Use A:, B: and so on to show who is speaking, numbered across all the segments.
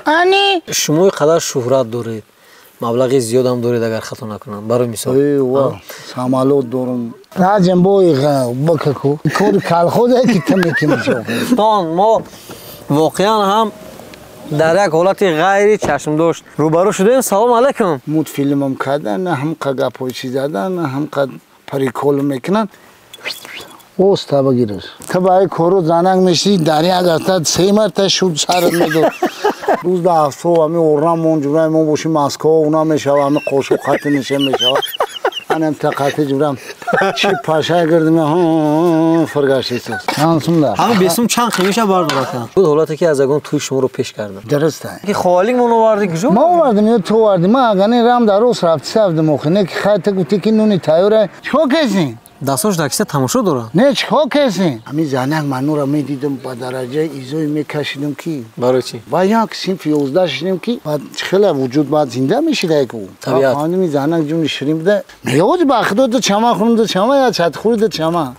A: Ани
B: шумо қадар шӯҳрат доред, маблағи зиёдам доред, агар хато накунам. Барои мисол.
A: Самолёт дорам. Раҷам бой бакаку. Кори калхозе ки ту мекунӣ.
B: Дӯстон, мо воқеан ҳам дар як ҳолати ғайри чашмдошт рӯбарӯ шудем. Салом алайкум.
A: Мультфилмам кардан, ҳам гапҳои чи задан, ҳам прикол мекунанд. Оста багираш. Ту ба ай кору занак мешӣ, дар як ҳафта се марта шуд сарат медод. Рӯз да ҳафто ҳами орам мон ҷурай мо боши Москва уна мешава, ҳами қошуқ хати нише мешава. Анам тақати ҷурам. Чи паша гирдим, фиргаштисоз. Чанд сум да?
B: Ҳами бесум чанд қимиша бардорака? Буд ҳолате ки аз ягон тӯй шуморо пеш кардам.
A: Дуруст.
B: Ки холик мон оварди куҷо?
A: Ма овардим ё ту оварди? Ма агани рам дар рос рафти савдим охи. Не ки хай ту гуфти ки нуни тайёра. Чико кесин?
B: Дастош дар киса тамошо дорад.
A: Не, чико кесин? Ҳами занак манура медидам, ба дараҷаи изои мекашидам ки.
B: Барои чӣ?
A: Ба як синфи 11 шидем ки баъд хеле вуҷуд баъд зинда мешида ку.
B: Табиат.
A: Ҳами занак ҷуни ширин буда. Меоди ба худо ду чама хӯрм, ду чама я чатхӯри ду чама.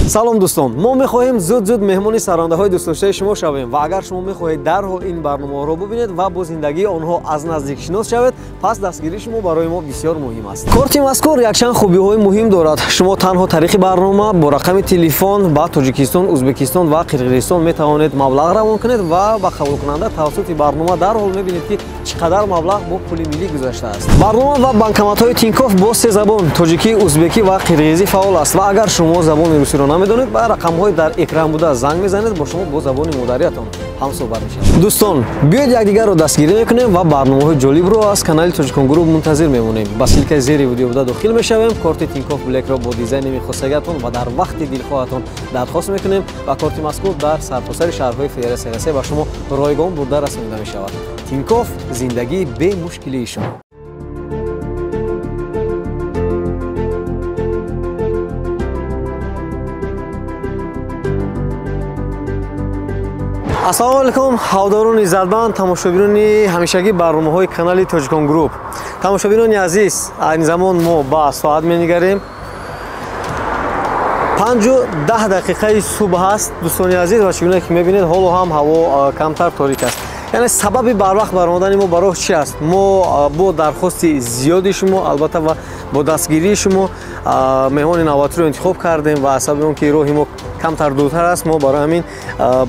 B: Салом дӯстон, мо мехоҳем зуд-зуд меҳмони сарандаҳои дӯстдоштаи шумо шавем ва агар шумо мехоҳед дарҳол ин барномаҳоро бубинед ва бо зиндагии онҳо аз наздик шинос шавед, пас дастгирии шумо барои мо бисёр муҳим аст. Корти мазкур якчанд хубиҳои муҳим дорад. Шумо танҳо тариқи барнома бо рақами телефон ба Тоҷикистон, Ӯзбекистон ва Қирғизистон метавонед маблағ равон кунед ва ба қабулкунанда тавассути барнома дарҳол мебинед ки чӣ қадар маблағ бо пули миллӣ гузаштааст. Барнома ва банкоматҳои Тинькофф бо се забон тоҷикӣ, ӯзбекӣ ва қирғизӣ фаъол аст ва агар шумо забони русиро намедонед, ба рақамҳои дар экран буда занг мезанед, бо шумо бо забони модариятон ҳамсӯҳбат мешавед. Дӯстон, биёед якдигарро дастгирӣ мекунем ва барномаҳои ҷолибро аз канали Тоҷикон Груп мунтазир мемонем. Ба ссилкаи зери видео буда дохил мешавем, корти Тинькофф Блекро бо дизайни мехостагиатон ва дар вақти дилхоҳатон дархост мекунем ва корти мазкур дар сартосари шаҳрҳои Федератсияи Россия ба шумо ройгон бурда расонида мешавад. Тинькофф, зиндагии бемушкилии шумо. Ассалому алайкум, ҳаводорони иззатманд, тамошобинони ҳамешагӣ барномаҳои канали Тоҷикон Груп. Тамошобинони азиз, айни замон мо ба соат менигарем. 5:10 субҳ аст, дӯстони азиз, ва чӣ гуна ки мебинед, ҳоло ҳам ҳаво камтар торик аст. Яъне сабаби барвақт баромадани мо ба роҳ чи аст? Мо бо дархости зиёди шумо, албатта, ва бо дастгирии шумо меҳмони навбатиро интихоб кардем ва сабаби он ки роҳи мо камтар дуртар аст, мо барои ҳамин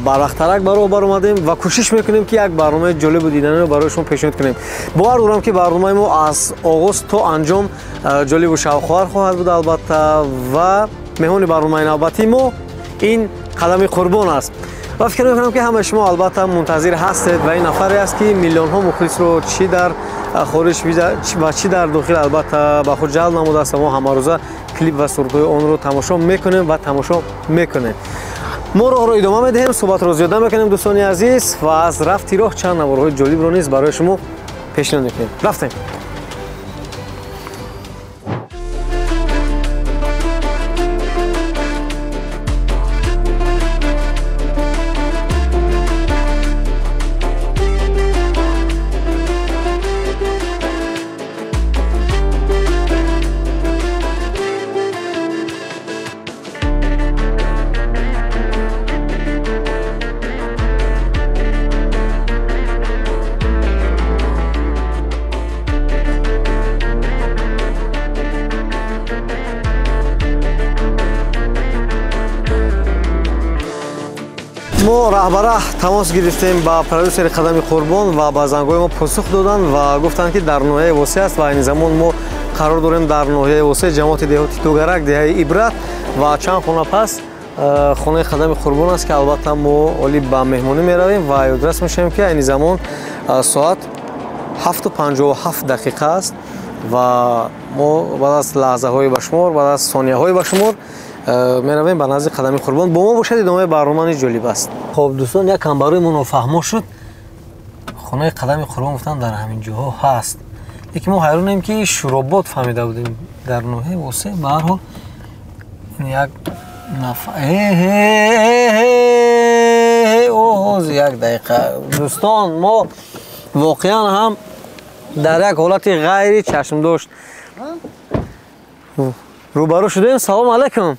B: барвақттарак ба роҳ баромадем ва кӯшиш мекунем ки як барномаи ҷолибу диданиро барои шумо пешниҳод кунем. Бовар дорам ки барномаи мо аз оғоз то анҷом ҷолибу шавқовар хоҳад буд, албатта, ва меҳмони барномаи навбатии мо ин Қадами Қурбон аст. Ва фикр мекунам ки ҳамаи шумо албатта мунтазир ҳастед ва ин нафаре аст ки миллионҳо мухлисро чӣ дар хориҷ ва чӣ дар дохил албатта ба худ ҷалб намудааст ва мо ҳамарӯза клип ва сурудҳои онро тамошо мекунем ва тамошо мекунем. Мо роҳро идома медиҳем, суҳбатро зиёда мекунем, дӯстони азиз, ва аз рафти роҳ чанд наворҳои ҷолибро низ барои шумо пешниҳод мекунем. Рафтем. Мо раҳбара тамос гирифтем ба продюсери Қадами Қурбон ва ба зангҳои мо посух доданд ва гуфтанд ки дар ноҳияи Восеъ аст ва айни замон мо қарор дорем дар ноҳияи Восеъ, ҷамоати деҳоти Тугарак, деҳаи Ибрат ва чанд хона пас хонаи Қадами Қурбон аст ки албатта мо оли ба меҳмонӣ меравем ва ёдрас мешавем ки айни замон соат 7:57 аст ва мо баъд аз лаҳзаҳои ба шумор, баъд аз сонияҳои ба шумор меравем ба назди Қадами Қурбон. Бо мо бошад, идомаи барнома низ ҷолиб аст. Хоб дӯстон, якам барои мо нофаҳмо шуд. Хонаи Қадами Қурбон гуфтан дар ҳамин ҷоҳо ҳаст, лекин мо ҳайронем ки Шӯробод фаҳмида будем дар ноҳияи Восеъ. Ба ҳар ҳол як нафар як дақиқа дӯстон, мо воқеан ҳам дар як ҳолати ғайри чашмдошт рӯбарӯ шудем. Салом алайкум.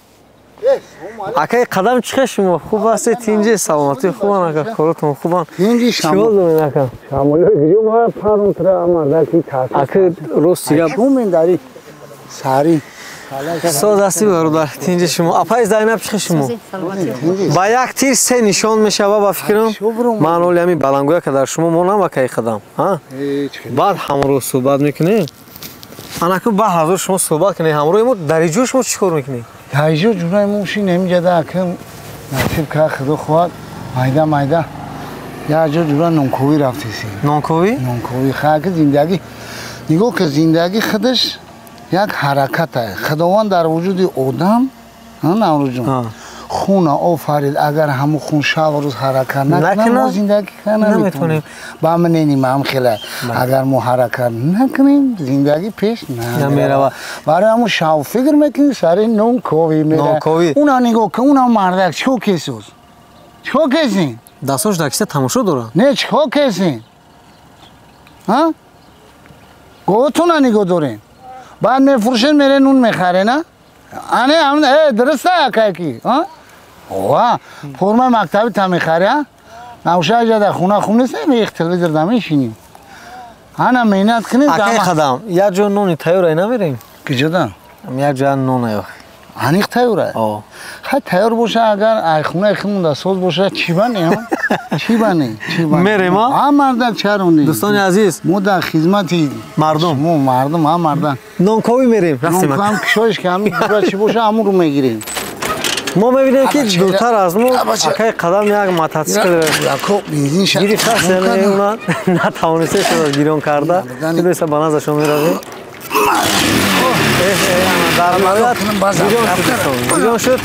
B: Акай қадам чӣ шумо хуб ҳастед? Тинҷи саломатӣ хубан ака, коротон хубан.
A: Тинҷи
B: шамол доред ака?
A: Шамоло гиҷо ма парум тра амардаки тасир.
B: Ака рост гап.
A: Шумен дари сари.
B: Соз ҳастӣ бародар, тинҷи шумо. Апай Зайнаб чӣ шумо? Ба як тир се нишон мешава ба фикрам. Ман оли ҳамин балангӯя ка дар шумо монам акай қадам. Баъд ҳамроҳ суҳбат мекунем. Анаку ба ҳазур шумо суҳбат кунед ҳамроҳи мо. Дар иҷо шумо чӣ кор мекунед?
A: Дар иҷо ҷураи мо шин ҳаминҷада акам насиб ка худо хоҳад майда майда як ҷо ҷура нонковӣ рафтесем.
B: Нонковӣ?
A: Нонковӣ. Хаки зиндагӣ нигоҳ ки зиндагӣ худаш як ҳаракат аст. Худованд дар вуҷуди одам Наврӯзҷон хуна офарид, агар ҳамун хун шаб рӯз ҳаракат накунад мо зиндагӣ карда наметавонем. Ба мнени ман хеле агар мо ҳаракат накунем зиндагӣ пеш намеравад. Барои ҳамун шаб фикр мекунем сари нонковӣ меравад. Уна нигоҳ кун, уна мардак чӣ кор кесоз? Чӣ кор кесин?
B: Дастош дар киса тамошо дорад.
A: Не, чӣ кор кесин? Говотона нигоҳ дорем. Баъд мефурӯшен мере нун мехаре, на? Ане, дуруст акайки? Ова, формаи мактаби та мехари, а? Навша ҷа дар хона хуб нест, мех телевизор да мешинӣ. Ана меҳнат кунем.
B: Акай қадам, як ҷо нони тайёрай намерем?
A: Киҷода?
B: Як ҷо нон ай.
A: Аниқ тайёрай? Хай тайёр боша, агар ай хонаи худмон да соз боша, чӣ бане? Чӣ бане? Чӣ бане?
B: Мерем, а?
A: Ҳа мардак чаро не?
B: Дӯстони азиз,
A: мо дар хизмати
B: мардум.
A: Мо мардум, ҳа мардак.
B: Нонковӣ мерем, рафтем.
A: Нонкам кишоиш ки ҳамин ҷура чӣ боша, ҳамонро мегирем.
B: Мо мебинем ки дуртар аз мо акай қадам як мототсикл гирифтааст, уна натавониста шуда гирён карда. Бидоиста ба наздашон меравем. Дар ниҳоят гирён шуд.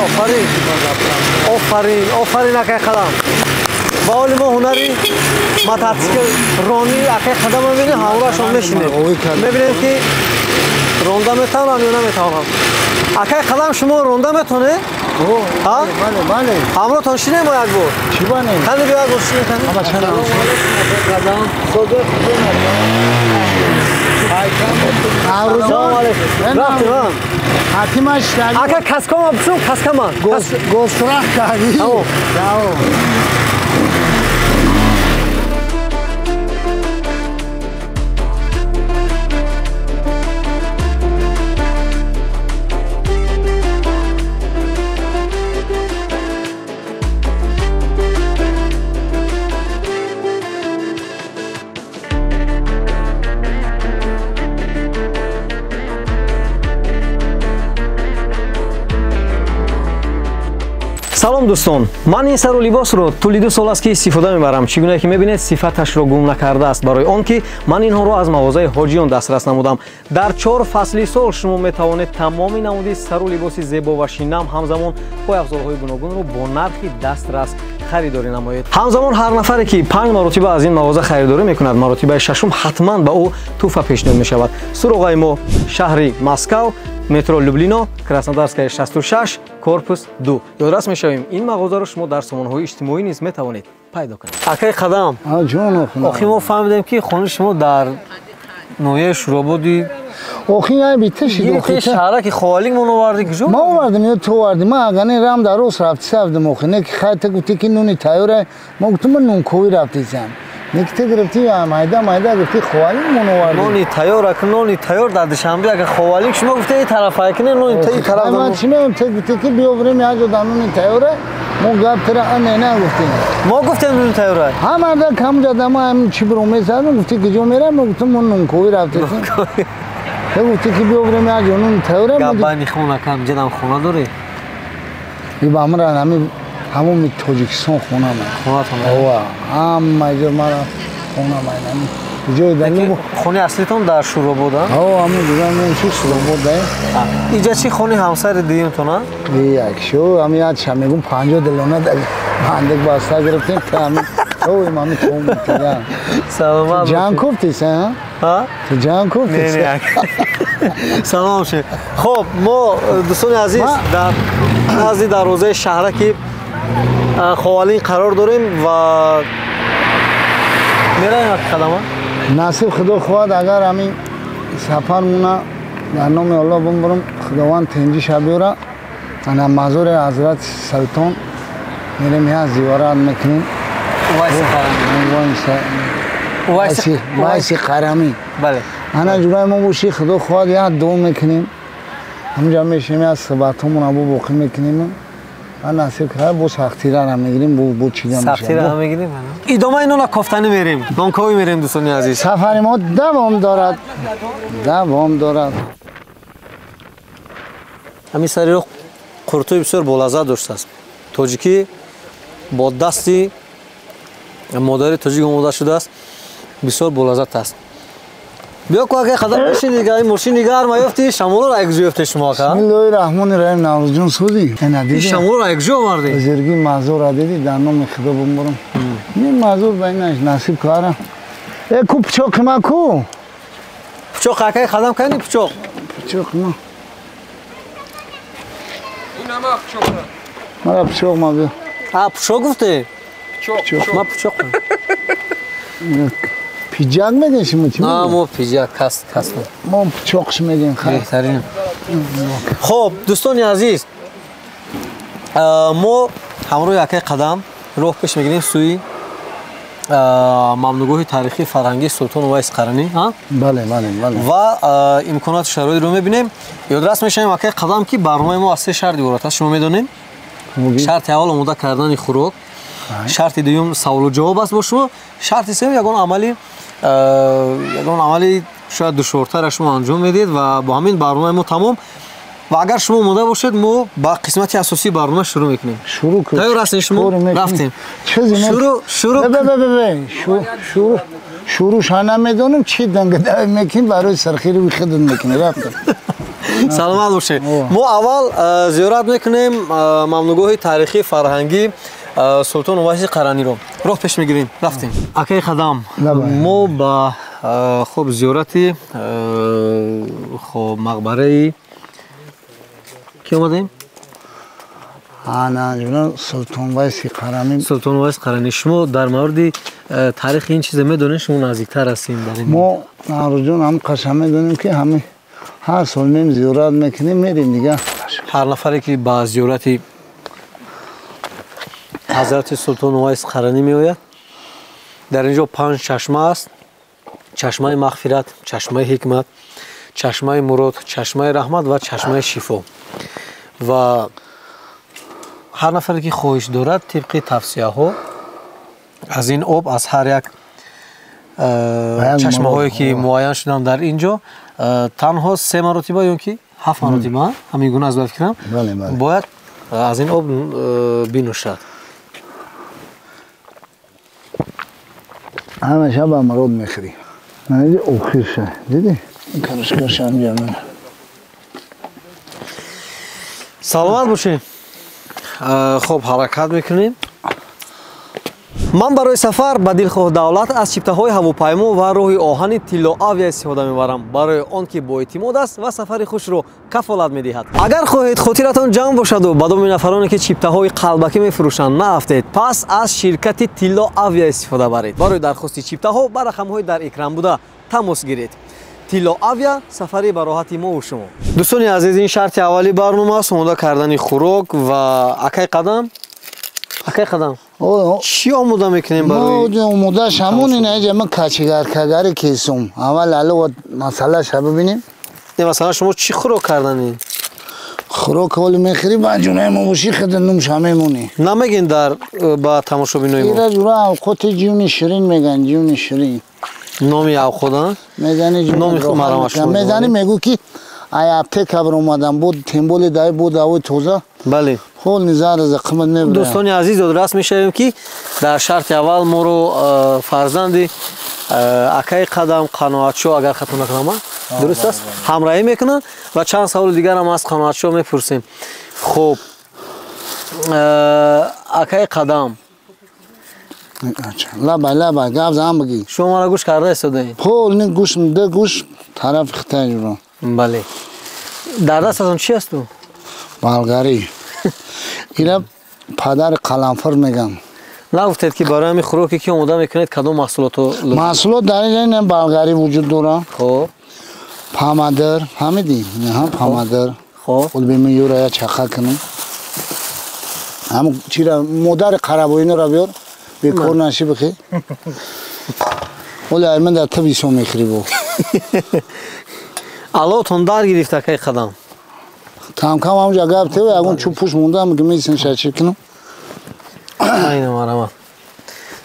B: Офарин, офарин, офарин акай қадам. Ба ҳоли мо ҳунари мототсикл ронӣ акай қадам мебинем, ҳамроҳашон мешинем. Мебинем ки ронда метавонам ё наметавонам. Акай қадам шумо ронда метавонед?
A: Бале, бале.
B: Ҳамроҳтон шинем мо як бор?
A: Чӣ бане?
B: Кани биё як бор шинем кани? Рафтем, а?
A: Ҳатимаш
B: Ака каскома бисум, каскама.
A: Гострах кардӣ.
B: Салом дӯстон, ман ин сару либосро тӯли 2 сол аст ки истифода мебарам. Чӣ гуна ки мебинед, сифаташро гум накардааст, барои он ки ман инҳоро аз мағозаи Ҳоҷиён дастрас намудам. Дар 4 фасли сол шумо метавонед тамоми намуди сару либоси зебо ва шинам, ҳамзамон пойафзолҳои гуногунро бо нархи дастрас харидорӣ намоед. Ҳамзамон ҳар нафаре ки 5 маротиба аз ин мағоза харидорӣ мекунад, маротибаи шашум ҳатман ба ӯ тӯҳфа пешниҳод мешавад. Суроғаи мо шаҳри Москав, метро Люблино, Краснодарская 66, корпус 2. Ёдрас мешавем, ин мағозаро шумо дар сомонаҳои иҷтимоӣ низ метавонед пайдо кунед. Акай қадам, охи мо фаҳмидем ки хонаи шумо дар ноҳияи Шӯрободи
A: охи ай биташид.
B: Шаҳраки Ховалинг мо овардӣ куҷо?
A: Ма овардем ё ту овардӣ? Ма агане рам дар рост рафтисавдим охи. Не ки хай та гуфтӣ ки нуни тайёра, ма гуфтам ма нунковӣ рафтисам. Не ки ту гирифтӣ майда майда гуфтӣ Ховалинг мон овардӣ.
B: Нони тайёр, ака нони тайёр дар Душанбе, ака Ховалинг шумо гуфтед ин тараф акне нони тай тараф.
A: Ман чӣ мегӯям, ту гуфтӣ ки биё бирем як ҷо дар нони тайёра, мо гап тира не не гуфтем.
B: Мо гуфтем нони тайёра.
A: Ҳа марда кам ҷо дар ма ҳам чӣ биром мезадем, гуфтӣ куҷо мерам, мо гуфтем мо нунковӣ рафтем. Ту гуфтӣ ки биё бирем як ҷо нони тайёра.
B: Гап байни хона кам ҷадам хона дорӣ?
A: И ба амра ҳамин ҳамоми Тоҷикистон хона ман.
B: Хонатон?
A: Ова, ҳама ҷо мара хона ман. Ҷои дар
B: хонаи аслитон дар Шӯробод, а?
A: Ҳо, ҳамон ҷо мо чӣ Шӯробод да.
B: Иҷа чӣ хонаи ҳамсари дуюмтон, а?
A: Як шо, ҳамин як ша мегум 50 доллар дар бандак баста гирифтем, та ҳамин то ҳамин том тига.
B: Саломат бошед.
A: Ҷанг кофтиса, а?
B: Ҳа?
A: Ту ҷанг кофтиса?
B: Не, не. Салом шед. Хоб, мо дӯстони азиз дар назди дарвозаи шаҳраки Ховалинг қарор дорем ва меравем як қадама.
A: Насиб худо хоҳад, агар ҳамин сафармона дар номи Аллоҳ бимбурам, Худованд тинҷиша биёра. Ана мазори ҳазрат Султон мерем, як зиёрат мекунем. Увайси Қарамӣ.
B: Бале.
A: Ана ҷураи мо боши, худо хоҳад, як дуо мекунем. Ҳамҷа мешинем, як суҳбатҳомонро бо боқӣ мекунем. Насиб кард, бо сахтирара мегирем, бо чида мешавад.
B: Сахтирара мегирем. Идомаи нона кофтанӣ мерем, нонковӣ мерем, дӯстони азиз.
A: Сафари мо давом дорад, давом дорад.
B: Ҳамин сари роҳ қуртӯи бисёр болаззат доштааст. Тоҷикӣ бо дасти модари тоҷик омода шудааст, бисёр болаззат аст. Биё ку ака қадам бишин дига, ин мошини гарма ёфти, шамолро якҷо ёфте шумо ака.
A: Бисмиллоҳи раҳмони раҳим. Наврӯзҷон, сӯзи ана диди?
B: Шамолро якҷо овардӣ.
A: Бузурги мазора диди, дар номи Худо бумбурам. Ин мазор ба инаш насиб кара. Э ку пичоқи ма ку?
B: Пичоқ акай қадам кани пичоқ.
A: Пичоқ ма.
C: Ин ама пичоқ.
A: Мара пичоқ ма биё.
B: А пичоқ гуфте?
C: Пичоқ.
B: Ма пичоқ.
A: Пиджак мегӯем шумо чӣ?
B: На, мо пиджак кас кас.
A: Мо пичоқш мегӯем.
B: Беҳтарин. Хоб, дӯстони азиз, мо ҳамроҳи акай қадам роҳ пеш мегирем сӯи мамнугоҳи таърихии фарҳангии Султон Увайс Қаранӣ.
A: Бале, бале, бале.
B: Ва имконоту шароитро мебинем. Ёдрас мешавем акай қадам, ки барномаи мо аз се шарт иборат аст. Шумо медонем? Шарти аввал омода кардани хӯрок, шарти дуюм саволу ҷавоб аст бо шумо, шарти сеюм ягон амали шояд душвортарро шумо анҷом медиҳед ва бо ҳамин барномаи мо тамом. Ва агар шумо омода бошед, мо ба қисмати асосии барнома шурӯъ мекунем.
A: Шурӯъ кун.
B: Тайёр ҳастед шумо? Рафтем. Шурӯъ, шурӯъ.
A: Шурӯъ, шурӯъ намедонам чӣ дангада мекунем, барои сархири худат мекунем. Рафтем.
B: Саломат бошед. Мо аввал зиёрат мекунем мамнугоҳи таърихии фарҳангӣ Султон Увайси Қараниро. Роҳ пеш мегирем. Рафтем. Акай қадам, мо ба хуб зиёрати хоб мақбараи ки омадем?
A: Ана ҷуноб Султон Увайси Қаранӣ.
B: Султон Увайси Қаранӣ. Шумо дар мавриди таърихи ин чизе медонед? Шумо наздиктар ҳастем дар ин.
A: Мо Наврӯзҷон ҳам қашан медонем, ки ҳами ҳар сол мем зиёрат мекунем, мерем дига.
B: Ҳар нафаре ки ба зиёрати ҳазрати Султон Увайс Қаранӣ меояд, дар ин ҷо панҷ чашма аст: чашмаи мағфират, чашмаи ҳикмат, чашмаи мурод, чашмаи раҳмат ва чашмаи шифо. Ва ҳар нафаре ки хоҳиш дорад, тибқи тавсияҳо аз ин об, аз ҳар як чашмаҳое ки муайян шуданд дар ин ҷо, танҳо 3 маротиба ё ки 7 маротиба, ҳамин гуна аз бояд фикрам, бояд аз ин об бинӯшад.
A: Ҳамеша ба мурод мехӯрӣ. Наиди охирша, дидӣ? Карашкаша анҷом.
B: Саломат бошед. Хоб, ҳаракат мекунем. Ман барои сафар ба дилхоҳ давлат аз чиптаҳои ҳавопаймо ва роҳи оҳани Тилло Авиа истифода мебарам, барои он ки боэътимод аст ва сафари хушро кафолат медиҳад. Агар хоҳед хотиратон ҷамъ бошаду ба доми нафароне ки чиптаҳои қалбакӣ мефурӯшанд наафтед, пас аз ширкати Тилло Авиа истифода баред. Барои дархости чиптаҳо ба рақамҳои дар экран буда тамос гиред. Тилло Авиа, сафари ба роҳати мо ва шумо. Дӯстони азиз, ин шарти аввали барнома аст, омода кардани хӯрок. Ва акай қадам, акай қадам, чӣ омода мекунем барои?
A: Омодааш ҳамон ин аҷа ман качигаркагари кесум. Аввал ало масъалаша бибинем.
B: Не, масалан шумо чӣ хӯрок карданед?
A: Хӯрок ҳоли мехӯрӣ, ба ҷунаи мо бошӣ, худ нумша мемонӣ.
B: Намегин дар ба тамошобинои мо?
A: Ира ҷура авқоти ҷуни ширин меган, ҷуни ширин.
B: Номи авқода?
A: Мезани
B: номи худ марамаш.
A: Мезани мегӯ ки ай аптека баромадам, буд темболи дай буд давои тоза.
B: Бале.
A: Хол низар за қимат мебарам.
B: Дӯстони азиз, ёдрас мешавем, ки дар шарти аввал моро фарзанди акаи қадам Қаноатшо, агар хато накунам, дуруст аст, ҳамроҳӣ мекунанд ва чанд саволи дигарам аз Қаноатшо мепурсем. Хуб, акаи қадам,
A: лаба лаба гап зан бигӣ.
B: Шумо маро гӯш карда истодаед?
A: Хол не, гӯш де, гӯш тарафи хитай ҷуро.
B: Бале. Дар дастатон чӣ асту?
A: Болгарӣ. Ира падари қаламфур меган.
B: Нагуфтед, ки барои ҳамин хӯроке ки омода мекунед кадом маҳсулото?
A: Маҳсулот дар ин болгарӣ вуҷуд дорад.
B: Хоб.
A: Помадр, фаҳмидӣ? Ҳа, помадр.
B: Хоб.
A: Хол бе ман юра я чақа кунам. Ҳам чира модари қарабоиноро биёр. Бекор наши бихе. Оли ай ман дар ту бисо мехӯри бо.
B: Алотон дар гирифт, акай Қадам.
A: Кам-кам ҳамҷа гап тева, ягон чӯб пуш монда, ки месин шачи кунам.
B: Айна марҳамат.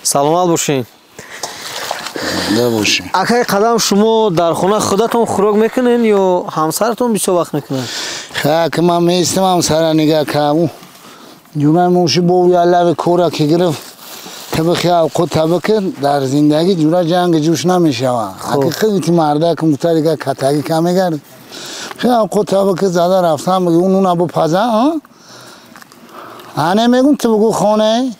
B: Саломат бошед.
A: Да бошед.
B: Акай Қадам, шумо дар хона худатон хӯрок мекунед ё ҳамсаратон бисёр вақт мекунад?
A: Ха, ки ман меистам, ҳамсара нигаҳ кам. Ҷунай моши бо ялави кора ки гирифт, табихи авқот табики дар зиндагӣ ҷура ҷанги ҷӯш намешавад. Аки хеле мардак муфта дига катагӣ кам мегард. Хеле авқот табики зада рафтам, мегӯ нуна бипаза, а? Ане мегум, ту бигӯ хоне.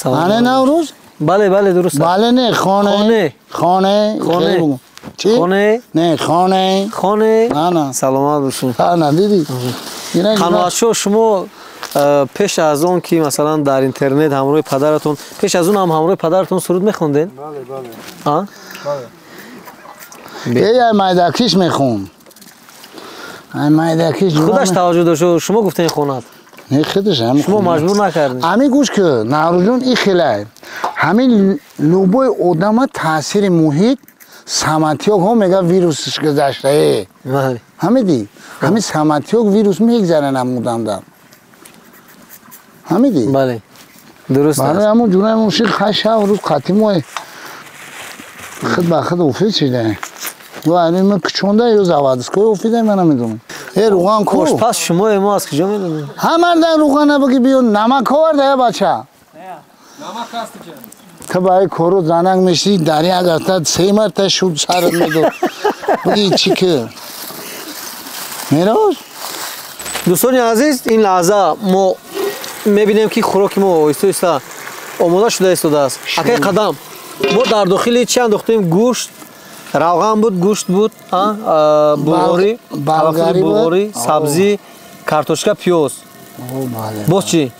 A: Ане Наврӯз?
B: Бале, бале, дуруст.
A: Бале, не, хоне.
B: Хоне.
A: Хоне.
B: Хоне.
A: Чӣ?
B: Хоне.
A: Не, хоне.
B: Хоне.
A: Ана.
B: Саломат бошед.
A: Ана, дидӣ?
B: Қаноатшо, шумо пеш аз он ки масалан дар интернет ҳамроҳи падаратон, пеш аз он ҳам ҳамроҳи падаратон суруд мехондед?
C: Бале, бале.
B: А?
C: Бале.
A: Эй, ай майдакиш мехонд. Ай майдакиш.
B: Худаш таваҷҷӯҳ дошт, шумо гуфтед хонад.
A: Не, худаш ҳам.
B: Шумо маҷбур накардед.
A: Ҳамин гӯш ки, Наврӯзҷон, и хелай. Ҳамин любой одама таъсири муҳит саматёк ҳо мега вирусш гузашта. Э.
B: Бале.
A: Ҳамиди? Ҳамин саматёк вирус мегзарад ҳамудамда. Ҳамиди?
B: Бале. Дуруст
A: Бале,
B: аст.
A: ҳамун ҷунаи мушик хаш шав рӯз қатимой худ ба худ офид шида. Ё али ман кучонда ё заводской офида, ман намедонам. Э, руған ку?
B: Ошпаз шумое, мо аз куҷо медонем?
A: Ҳамардан руғана бигӣ биё, намак оварда я бача.
C: Намак ҳаст ки.
A: Ту ба ай кору занак мешӣ, дар як ҳафта се марта шуд сарат медод. Бигӣ чӣ ки? Мероз?
B: Дӯстони азиз, ин лаҳза мо мебинем, ки хӯроки мо оҳиста оҳиста омода шуда истодааст. Акай Қадам, мо дар дохили чӣ андохтем? Гӯшт, равған буд, гӯшт буд, булғорӣ,
A: Болгарӣ буд.
B: булғорӣ, сабзӣ, картошка, пиёз.
A: О, бале.
B: Боз чӣ?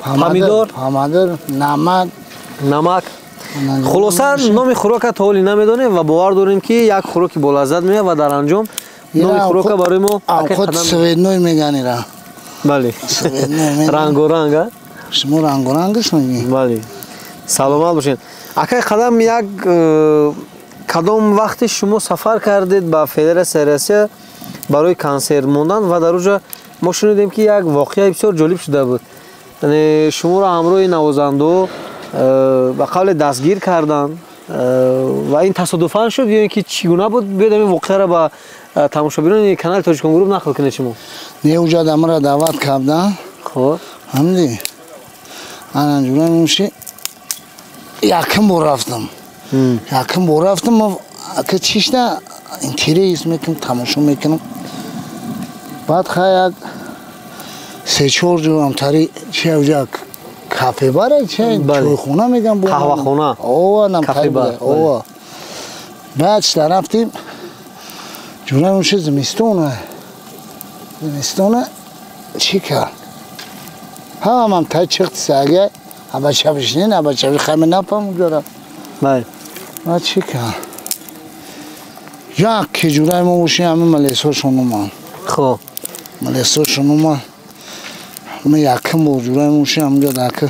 B: Помидор,
A: Помидор, намак.
B: Намак. Хулоса, номи хӯрока то ҳоле намедонем ва бовар дорем, ки як хӯроки болаззат меояд ва дар анҷом номи хӯрока барои мо акай
A: Авқот
B: Қадам.
A: Цветной меган ира.
B: Бале.
A: Цветной меган.
B: Рангоранг, а?
A: Шумо рангорангаш мегӣ?
B: Бале. Саломат бошед. Акай Қадам, як кадом вақте шумо сафар кардед ба Федератсияи Россия барои консерт мондан ва дар оҷа мо шунидем, ки як воқеаи бисёр ҷолиб шуда буд. Яъне шуморо ҳамроҳи навозандаҳо ба қавле дастгир карданд ва ин тасодуфан шуд ё ин ки чӣ гуна буд? Биёед, ҳамин воқеаро ба тамошобинони канали Тоҷикон Груп нақл кунед шумо.
A: Не, уҷа дамара даъват кардан.
B: Хоб.
A: Ҳамди? Ана ҷура муши якум бор рафтам. Якум бор рафтам, ма ака чишта интерес мекунам, тамошо мекунам. Баъд хай як се-чор ҷо ҳамтари чи уҷа кафе бара чи
B: Бале.
A: чойхона мегам бо.
B: Қаҳвахона.
A: Ова, намтари
B: Кафе бар,
A: буда. Ова. Баъд шда рафтим. Ҷура муши зимистона. Зимистона чӣ кард? Ҳамам тай чиқти сага, аба чабишнин, аба чаби хаме напам уҷара.
B: Бале.
A: Баъд чӣ кард? Як ки ҷураи мо боши, ҳамин малесошон омад.
B: Хоб.
A: Малесошон омад. Ма якум бор ҷураи мо боши ҳамунҷа дака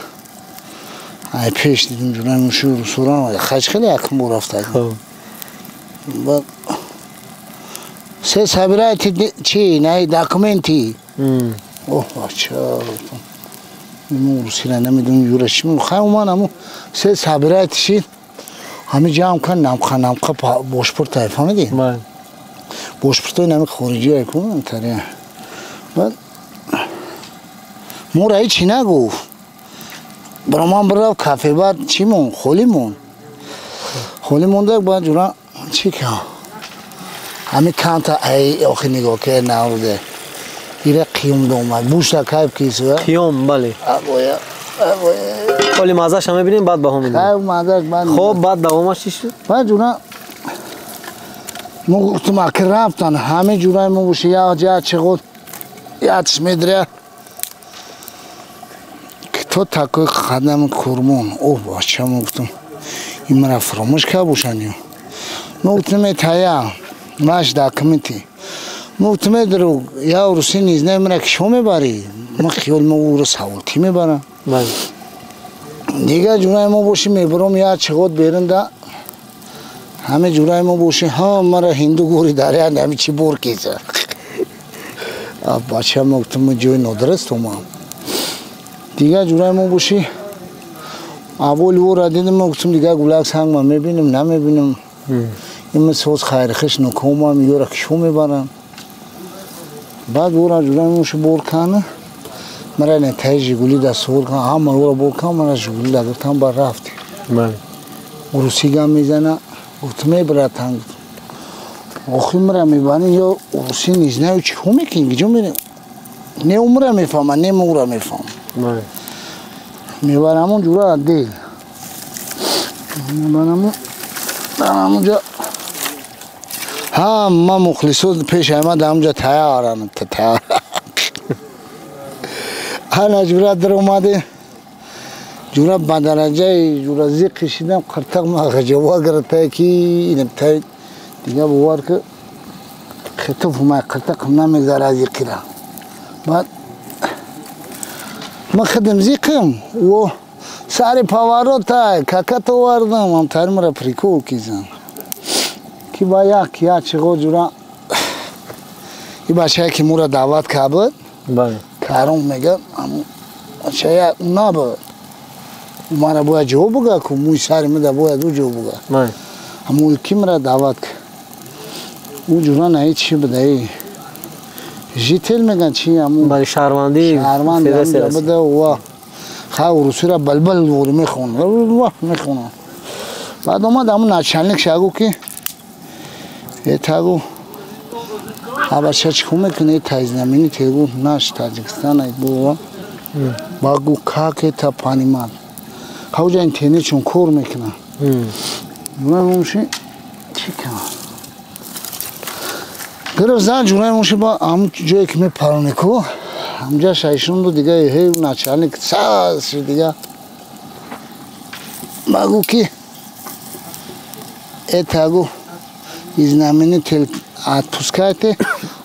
A: ай пеш дидим ҷураи муши русуран хач хеле якум бор рафта.
B: Хоб.
A: Баъд все собирайте чи най документы. Оҳ, бача. Мо русира намедонем юра чӣ мегӯ. Хай омад ҳамун все собирайте шид. Ҳамин ҷамъ кан намқа намқа бошпуртай, фаҳмидӣ?
B: Бале.
A: Бошпуртои нами хориҷия ку тари. Баъд моро ҳечи нагуфт. Бароман бирав кафе, баъд чӣ мон? Холӣ мон. Холӣ монда, баъд ҷура чӣ кам? Ҳамин камта ай охи нигоҳ ки навруде. Ира қиём домад. Бушта кайф кисва.
B: Қиём, бале.
A: Абоя. Абоя.
B: Ҳоли маззаша мебинем, баъд баҳо медиҳем.
A: Кайф маззаш баъд.
B: Хоб, баъд давомаш чӣ шуд?
A: Баъд ҷура мо гуфтум, аки рафтан ҳамин ҷураи мо боши як ҷа чиғод ятш медря. Кто такой Қадами Курмон? О, бача, мо гуфтум, ин мара фаромӯш кард бошанд ё. Мо гуфтум, этая ваш документы. Гуфтам друг, я руси не знаю, мара кишо мебарӣ? Ма хиёл ма ӯро саволтӣ мебарам. Дигар ҷураи мо бошӣ мебарам як чиғот берун да ҳаме ҷураи мо бошӣ ҳа мара ҳинду гӯри даря ҳами чӣ бор кеса. Бача ма гуфтам ма ҷои нодуруст омам. Дигар ҷураи мо бошӣ аввал ӯро дидам ма гуфтам дигар гулак санг ма мебинам намебинам. Ин соз хайрхиш нокомам ёра кишо мебарам. Баъд ӯро ҷураи мо бошӣ бор кана мара нетаи Жигули да суғур кан ҳама ӯро бор кан мара Жигули да гиртам бар рафтем. Урусӣ гам мезана гуфтам эй братан охи мара мебарӣ ё урусӣ не знаю чӣ мекунӣ куҷо мерем? Не ӯ мара мефаҳма не ма ӯро мефаҳмам. Мебарам он ҷура отдел мебараму дар ҳамонҷа ҳама мухлисо пеши ма дар ҳамонҷа тайёранд тайёр. Ана ҷура даромаде ҷура ба дараҷаи ҷура зиқ кишидам қиртақ ма ғаҷава гирифта ки интай дигар бовар ки хитоф ма қиртақ намегзара зиқира. Баъд ма хидм зиқим о сари поворота какат овардам ҳамтари мара прикол кизан ки ба як як чиғо ҷура и бачае ки мура даъват кард каром мегӯяд бачая набуд мара бояд ҷавоб буга ку мӯи сари мада бояд ӯ ҷавоб буга. Ҳамун ки мара даъват кард ӯ ҷура наи чӣ буда жител мегӯянд чи ҳамун
B: шаҳрвандӣ
A: буда ва ха урусиро балбал вори мехонад мехонад. Баъд омад ҳамун начальник шагу ки этагу абача чӣ кор мекунӣ? Тай знаменитый гу наш Таҷикистон бува. Ба гу как это понимать? Ҳавҷа интернет чун кор мекунад. Ҷураи моши чӣ кунад? Гирифт зан ҷураи моши ба ҳамун ҷое ки мепаронеку ҳамҷа шайшонду дига ҳей начальник сас дига ба гу ки это гу знаменитый отпускайте,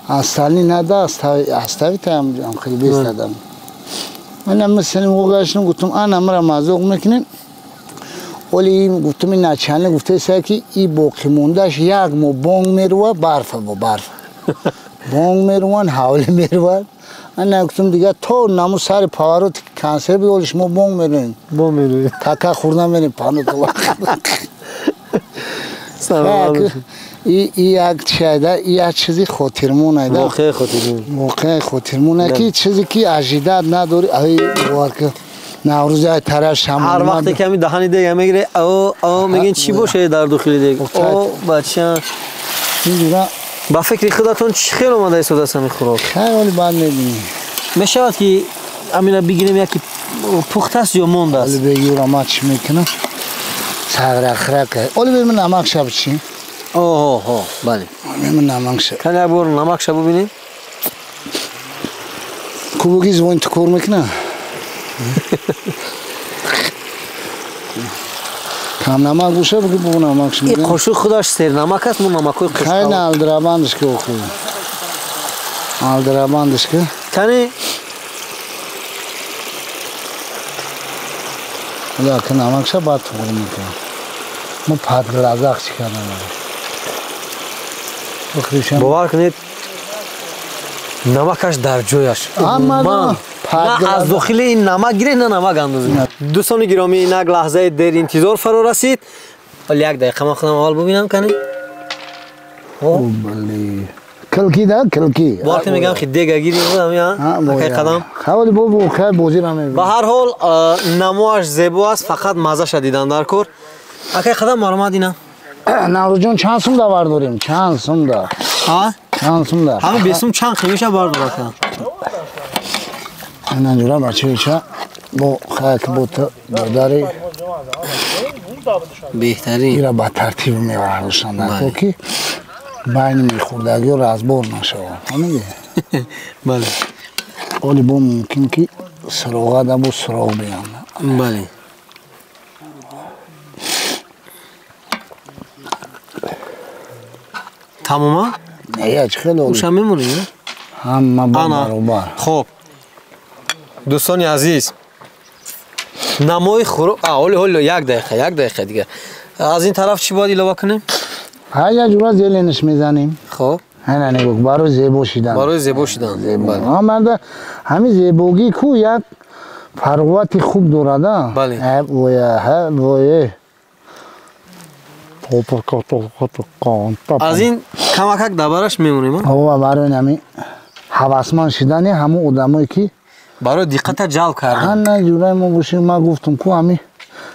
A: остальные надо оставить там, без адам. Ана масалан оғашну гуфтам ана мара мазоқ мекунем. Оли гуфтам начальник гуфта ки и боқимондааш як моҳ бонг мерува барфа бо барф. Бонг меруван, ҳавли меруван. Ана гуфтам дига то наму сари поворот консерт биёли шумо бонг мерувем.
B: Бонг мерувем.
A: Кака хӯрда мерем пану то. И як чида, и як чизи хотирмон айда.
B: Воқеаи хотирмон.
A: Воқеаи хотирмон ки чизе ки ажидат надори, ай бовар ки Наврӯзи ай тараф шамон.
B: Ҳар вақте ки ҳамин даҳани дега мегире, о, о, мегин чӣ боше дар дохили дег? О, бача.
A: Ин
B: ба фикри худатон чӣ хел омада истодааст ҳамин хӯрок?
A: Хай оли баъд мебинӣ.
B: Мешавад ки ҳамина бигирем яки пухтааст ё мондааст?
A: Оли бегира ма чӣ мекунам? Сағрахрака. Оли бемин намак шаб чӣ?
B: Оҳо, бале.
A: Ман намакша.
B: Кани як бор намакша бубинем.
A: Кубоги звон ту кор мекунад? Кам намак боша буги бу намакш
B: мекунад. Ин қошуқ худаш сернамак аст, мо намакҳои қошуқ.
A: Хай на алдрабандаш ки оху. Алдрабандаш ки.
B: Кани
A: Ла ки намакша баъд туғри мекунад. Мо падглазақ чӣ кардам.
B: Бовар кунед намакаш дар ҷояш. На аз дохили ин намак гиред, на намак андозед. Дӯстони гиромӣ, инак лаҳзаи дер интизор фаро расид. Ҳоло як дақиқа ман худам аввал бубинам кани.
A: Килки да, килки.
B: Бовар кунед мегӯям ки дега гирим акай қадам.
A: Ҳаволи бобо хай бозира мебинам.
B: Ба ҳар ҳол намоаш зебо аст, фақат маззаша дидан дар кор. Акай қадам маромад ина.
A: Наврӯзҷон чанд сум да бардорем? Чанд сум да? Чанд сум да?
B: Ҳамин бесум чанд қимиша бардор ака?
A: Ана ҷура бачаеча бо хаяк бо ту додари
B: беҳтарин.
A: Ира ба тартиб мевардоштан дар ки байни мехӯрдагиҳо разбор нашавад. Фаҳмидӣ?
B: Бале.
A: Оли бо мумкин ки суроға бо суроғ биёнд.
B: Бале. Тамома?
A: Не, чӣ хеле
B: Уша мемонӣ?
A: Ҳама баробар.
B: Хоб. Дӯстони азиз, намои хӯрок, ҳоли ҳоли як дақиқа, як дақиқа дигар. Аз ин тараф чӣ бояд илова кунем?
A: Ҳар як ҷура зелениш мезанем.
B: Хоб.
A: Ҳана нигоҳ, барои зебо шидан.
B: Барои зебо шидан.
A: Бале. Ҳамин зебогӣ ку як фарғувати хуб дорад, а?
B: Бале. Аз ин камакак дабараш мемонем, а?
A: Ова, барои ҳамин ҳавасманд шидани ҳамон одамое ки
B: барои диққата ҷалб кардан.
A: Ҳана ҷураи мо бошем, ман гуфтам ку ҳамин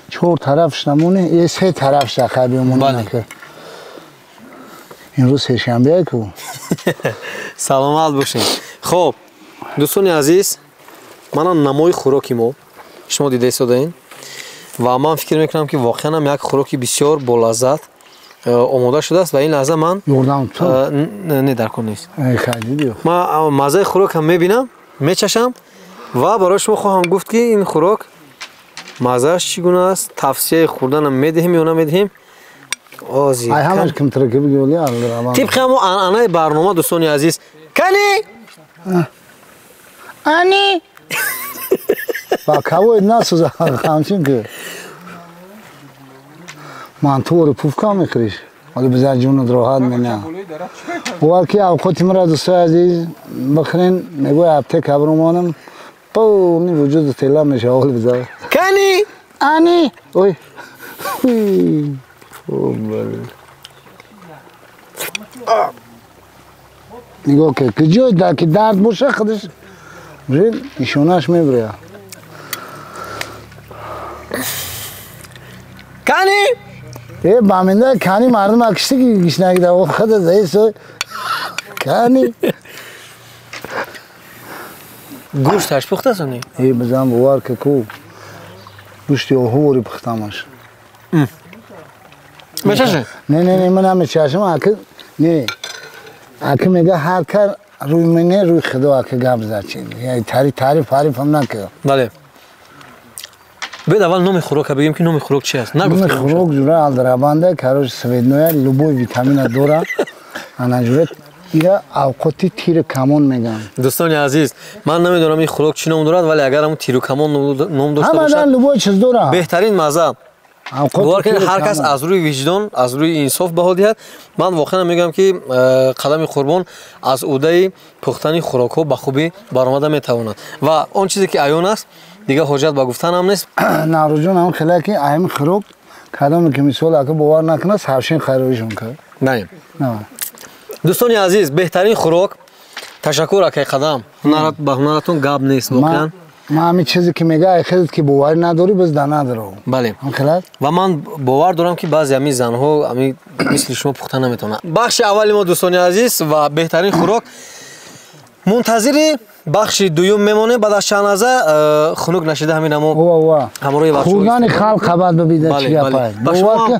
A: чор тарафш намоне, е се тарафш хай бимонем. Имрӯз сешанбе ку.
B: Саломат бошед. Хоб, дӯстони азиз, манам намои хӯроки мо шумо дида истодаед ва ман фикр мекунам ки воқеан ҳам як хӯроки бисёр болаззат омода шудааст ва ин лаҳза ман не, дар кор нест. Ман маззаи хӯрокам мебинам, мечашам ва барои шумо хоҳам гуфт ки ин хӯрок маззааш чӣ гуна аст, тавсияи хӯрданам медиҳем ё намедиҳем. Тибқи ҳамон анъанаи барнома, дӯстони азиз, кани
A: ани ба кавоид насӯза, ҳамчин ки мантуори пуфка мехӯриш, ҳоло бизар ҷонат роҳат мена. Бовар ки авқоти маро, дӯстои азиз, бихӯрен, мегӯй аптека бирӯмонам, полни вуҷуду тела мешава. Ҳоло бизар
B: кани
A: ани ой нигоҳ кар, ки ҷой ки дард боша, худаш нишонаш мебуря.
B: Кани
A: э баминда кани мардум акишти ки гишнагида худа заисо кани
B: гӯшташ пухтаст не?
A: Э бизан, бовар ки ку гӯшти оҳувори пухтамаш.
B: Мечаши?
A: Не, не, не, ман намечашам, аки не. Аки мега ҳар кар рӯи мене рӯи худо аки гап зад чи. Таъриф ҳам накард.
B: Бале. Биёед аввал номи хӯрока бигем ки номи хӯрок чи аст.
A: Номи хӯрок ҷура алдрабанда, короче, светное, любой витамина дора. Ана ҷура ира авқоти тиру камон мегӯянд.
B: Дӯстони азиз, ман намедонам ин хӯрок чӣ ном дорад, вале агар ҳамон тиру камон ном дошта бошад,
A: ҳамадан любой чиз дорад.
B: Беҳтарин мазза. Бовар кунед, ҳар кас аз рӯи виҷдон, аз рӯи инсоф баҳо диҳад. Ман воқеан мегӯям ки Қадами Қурбон аз ӯдаи пухтани хӯрокҳо ба хубӣ баромада метавонад ва он чизе ки аён аст, дигар ҳоҷат ба гуфтан ҳам нест.
A: Наврӯзҷон, ҳамон хеле ки ҳамин хӯрок кадоме ки мисол ака бовар накунад, саршин хайроишон кард.
B: Бале. Дӯстони азиз, беҳтарин хӯрок. Ташаккур, акай Қадам. Ба ҳунаратон гап нест воқеан.
A: Ман ҳамин чизе ки мега, ай хеле ки боварӣ надорӣ, биз да надорам.
B: Бале. Ва ман бовар дорам ки баъзе ҳамин занҳо ҳамин мисли шумо пухта наметавонанд. Бахши аввали мо, дӯстони азиз, ва беҳтарин хӯрок. Мунтазири бахши дуюм мемонем. Баъд аз чанд лаҳза хунук нашида ҳамин ҳамо ҳамроҳи бахши
A: хӯрдани халқ қабат бибида чӣ гапай. Бовар ки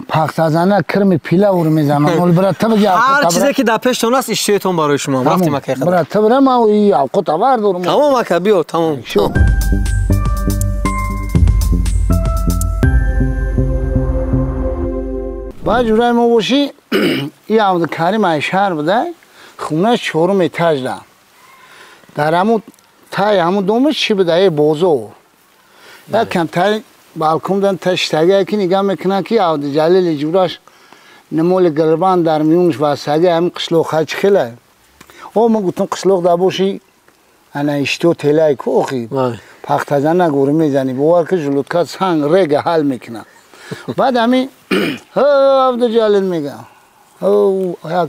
A: пахтазана кирми пила ур мезанам. Ҳол брат, та бигӣ
B: ҳар чизе ки дар пештон аст, иштиҳоятон барои шумо. Рафтем, акай Қадам.
A: Брат, та бира, ман и авқот авар дорам.
B: Тамом, ака, биё, тамом.
A: Баъд ҷураи мо бошӣ, и Абдукарим ай шаҳр буда, хонааш чорум этажда. Дар ҳамун таи ҳамун домаш чӣ буда? Е бозор. Як кам таи балкон дан таштагие ки нигаҳ мекунад ки Абдуҷалили ҷураш немоли гирбан дар миёнаш вастаги ҳамин қишлоқха чӣ хеле. О, ман гуфтам қишлоқ да бошӣ, ана иштиҳо телай ку охи. Пахтазана гӯрӣ мезанӣ, бовар ки желудка санг рега ҳал мекунад. Баъд ҳамин ҳо Абдуҷалил мега. Ҳо як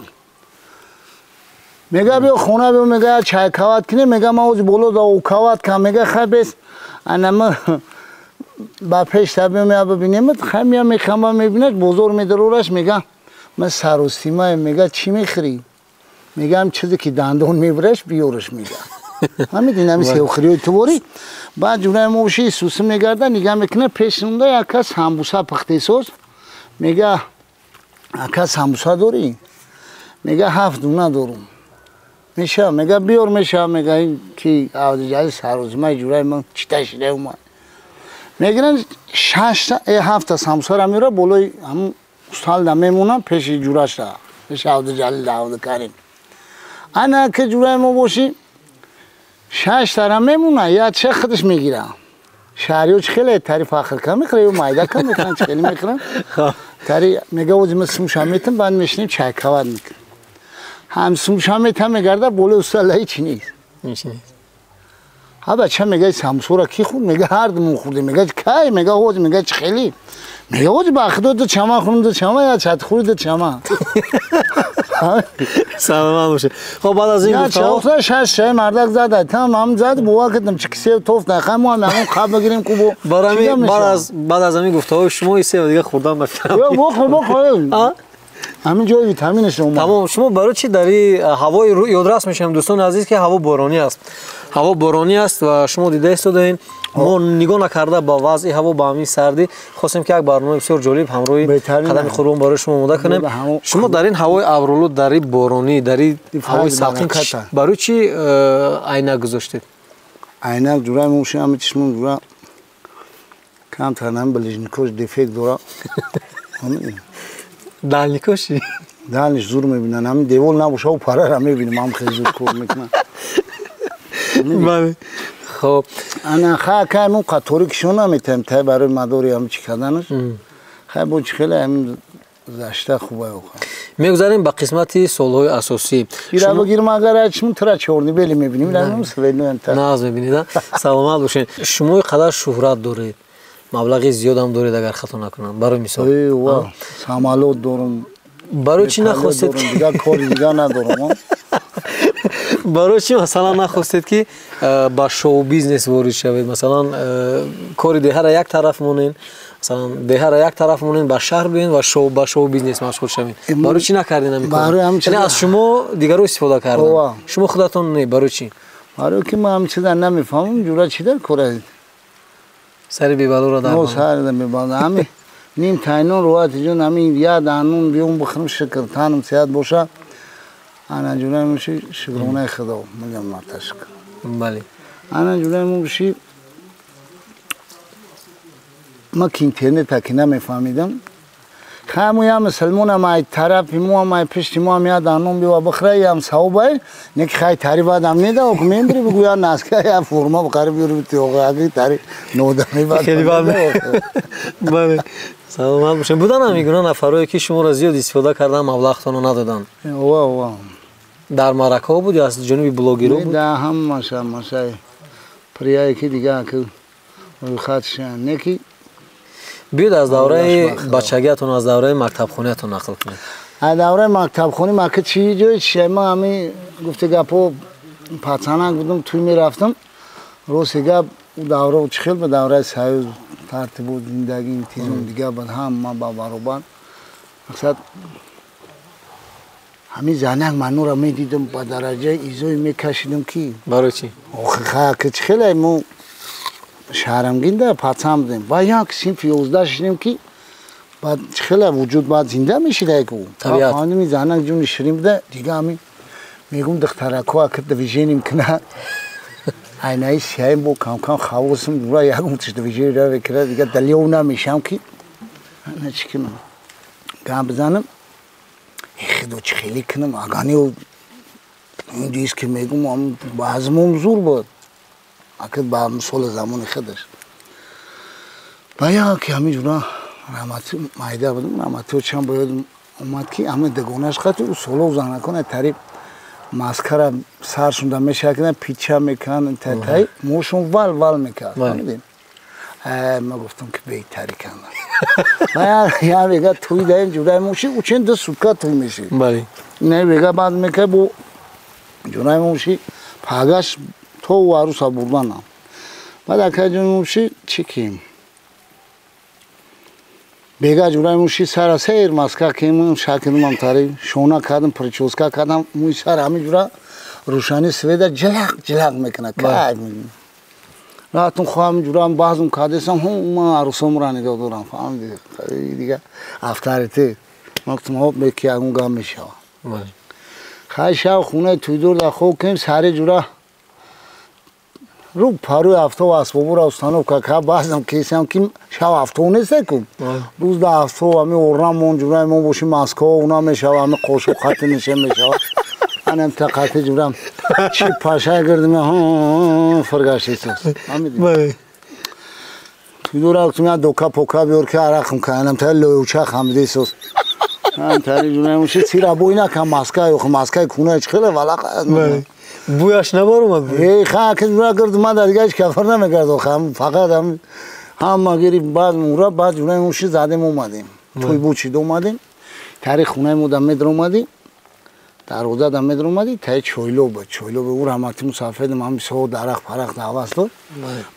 A: мега биё хона биё, мега чай кават кине, мега ман ози боло да кават кам, мега хай бес ана ма ба пеш та биё мея бибинем, хай мея мехама мебинад, бозор медарораш, мега ман саросимаем, мега чӣ мехӯрӣ? Мега ҳам чизе ки дандон мебураш биёраш, мега. Ҳамин ҳамин севхӯриҳои туворӣ. Баъд ҷураи мо боши сусӣ мегарда, нигаҳ мекунад, пешунда як кас самбуса пухтесоз, мега ака самбуса дорӣ? Мега 7 дуна дорум. Меша, мега биёр, меша, мега ки Абдуҷалил сарозимаи ҷураи ман чита шида омад. Мегиранд 6 7 самбусаро меёрад, болои ҳамун усталда мемонанд пеши ҷурашда. Абдуҷалил, Абдукарим. Ана ки ҷураи мо бошӣ, шаш тара мемона, я ча худаш мегира. Шаҳриё чӣ хеле тари фахр кам мехӯрад, ё майда кам мекунанд, чӣ хеле мехӯранд. Тари мега ози ма сумша метам, баъд мешинем чайкават мекунем. Ҳам сумша метам мегарда, болои устала ҳеч нест. Ҳа бача мега самсура ки хӯрд? Мега ҳар думон хӯрдем. Мега кай? Мега ози, мега чӣ хеле? Мега ози ба худо ду чама хӯрдем, ду чама, я чат хӯрд ду чама.
B: Саломат бошед. Хоб, баъд аз ин гуфтаҳо
A: шаш шай мардак зад, там ҳам зад, бовар кардам чӣ сев тофт нахай, мо ҳам ягон қаб бигирем ку бо.
B: Баъд аз ҳамин гуфтаҳои шумо и сев дига хӯрдан ба фикрам.
A: Бохӯр, бохӯр. Ҳамин ҷои витаминаш омад.
B: Тамом, шумо барои чӣ дар ин ҳавои ёдрас мешавем, дӯстони азиз, ки ҳаво боронӣ аст. Ҳаво боронӣ аст ва шумо дида истодаед. Мо нигоҳ накарда ба вазъи ҳаво, ба ҳамин сардӣ, хостем ки як барномаи бисёр ҷолиб ҳамроҳи Қадами Қурбон барои шумо омода кунем. Шумо дар ин ҳавои абролуд, дар ин боронӣ, дар ин ҳавои салқин барои чӣ айнак гузоштед?
A: Айнак ҷураи мошин, ҳами чишмон ҷура камтар ҳами ближникош дефект дора.
B: Дальникоши?
A: Дальниш зур мебинан, ҳамин девол набоша, ӯ парара мебинам, ҳам хеле зур кор мекунам.
B: Бале. Хоб.
A: Ана ха кай мо қатори кишон наметаем, тай барои мадори ҳам чӣ карданаш. Хай бо чӣ хеле ҳамин зашта хубай оха.
B: Мегузарем ба қисмати суолҳои асосӣ.
A: Ира бигирм агар чишм тура чорни бели мебинем, ира светло та.
B: Наз мебинед, саломат бошед. Шумо қадар шӯҳрат доред, маблағи зиёдам доред, агар хато накунам. Барои мисол.
A: Ва, самолёт дорам.
B: Барои чӣ нахостед?
A: Дигар кори дигар надорам.
B: Барои чӣ масалан нахостед ки ба шоу-бизнес ворид шавед? Масалан, кори деҳара як тараф монед, масалан, деҳара як тараф монед, ба шаҳр биёед ва ба шоу-бизнес машғул шавед. Барои чӣ накардед ҳамин корро? Яъне аз шумо дигарро истифода карданд. Шумо худатон не, барои чӣ?
A: Барои ки ман ҳамин чиза намефаҳмам, ҷура чӣ дар кор аст?
B: Сари бебалоро дар.
A: Но сари бебало. Ҳамин ним тайнон роҳати ҷон, ҳамин як данун биём бихӯрам, шукр, танам сеҳат боша. Ана ҷураи муши шукронаи худо, мегам марта шукр.
B: Бале.
A: Ана ҷураи муши ма ки интернета ки намефаҳмидам. Хай мо я мусулмонам, ай тарафи мо ам, ай пишти мо ам як данун биёва бихӯра, ям савобай, не ки хай тари бадам неда, ок мембри бигӯ я наска, я форма бихари биёри бити, аги тари нодами бад.
B: Хеле бад. Бале. Саломат бошед. Будан ҳамин гуна нафарое ки шуморо зиёд истифода кардан, маблағтонро надоданд?
A: Ова, ова.
B: Дар маъракаҳо буд ё аз ҷониби блогерҳо буд?
A: Да, ҳамаша, ҳамашай. Прияе ки дига ки рӯйхатшан, не ки
B: биёед аз давраи бачагиатон, аз давраи мактабхониатон нақл кунед.
A: Аз давраи мактабхонӣ ма ки чӣ ҷои чи ма ҳамин гуфти гапҳо пацанак будам, тӯй мерафтам. Рости гап, ӯ давра чӣ хел ба давраи союз тартибу зиндагӣ интизом дига буд, ҳама ба баробар. Мақсад ҳамин занак мануро медидам, ба дараҷаи изое мекашидам ки
B: барои чӣ?
A: Охи ха ки чӣ хеле мо шаҳрамгинда пацан будем. Ба як синфи 11 шидем ки баъд чӣ хеле вуҷуд баъд зинда мешида ку. Фаҳмидем занак ҷуни ширин буда, дига ҳамин мегум духтарако аки движением кунад. Айнаи сияем бо кам-кам хавосим дура ягум тиш движение мекунад, дига далев намешам ки ана чӣ кунам. Гап бизанам, худо чӣ хеле кунам, агани индис ки мегум баъзмом зур буд. Аки ба мисоли замони худаш. Ба яке ҳамин ҷура раҳмати майда будам, раҳматиҳо чанд ба ёдам омад ки ҳамин дугонаш қати ӯ солов занакон тари маскара саршонда мешакидан, пича мекунанд, таи мошон вал вал мекард. Фаҳмидем? Ма гуфтам ки беҳтари кардам. Я бега тӯй даем ҷураи моши, учин ду сутка тӯй мешид.
B: Бале.
A: Не бега баъд мекард бо ҷураи моши пагаш то ӯ аруса бурданам. Баъд акай ҷони моши чӣ ким? Бега ҷураи муши сара сер маска кимам, шакидам тари, шона кардам, прическа кардам, мӯи сар ҳамин ҷура рӯшани света ҷилақ ҷилақ мекунад. Кайф мекунад. Раҳатон хоҳам ҷурам баъзум кардесам, ман арӯсомро нигоҳ дорам. Фаҳмидӣ? Дига авторитет. Ман гуфтам, ҳоп меки ягон гап мешавад. Хай шав хонаи тӯйдор дар хоб кунем, сари ҷура Ру паруи афтоб асбобура установка ка баъзам кесам ки шав афтоб несте ку. Рӯз да афтоб ами орна мон ҷураи мо боши Москва уна мешава ами қошуқ қати нише мешава. Анам тақати ҷурам чи паша гирдим фиргаштисос. Ами. Туйдора гуфтам я дока пока биёр ки арақм каянам та лоюча хамдисос. Ам тари ҷураи мо цира бой накам Москва ё Москва куна чи хеле валақ.
B: Буяш набаромад?
A: Эй, ха, ки ҷура гирд ман дар дига ҳеҷ кафар намекард охам, фақат ҳам ҳама гирифт баъд мура баъд ҷураи муши задем омадем. Тӯй бучид омадем. Тари хонаи мо да медромадӣ. Дарвоза да медромадӣ, таи чойло буд. Чойло буд, ӯ раҳмати мусафедам ҳам бисёр дарахт парахт ҳавас дод.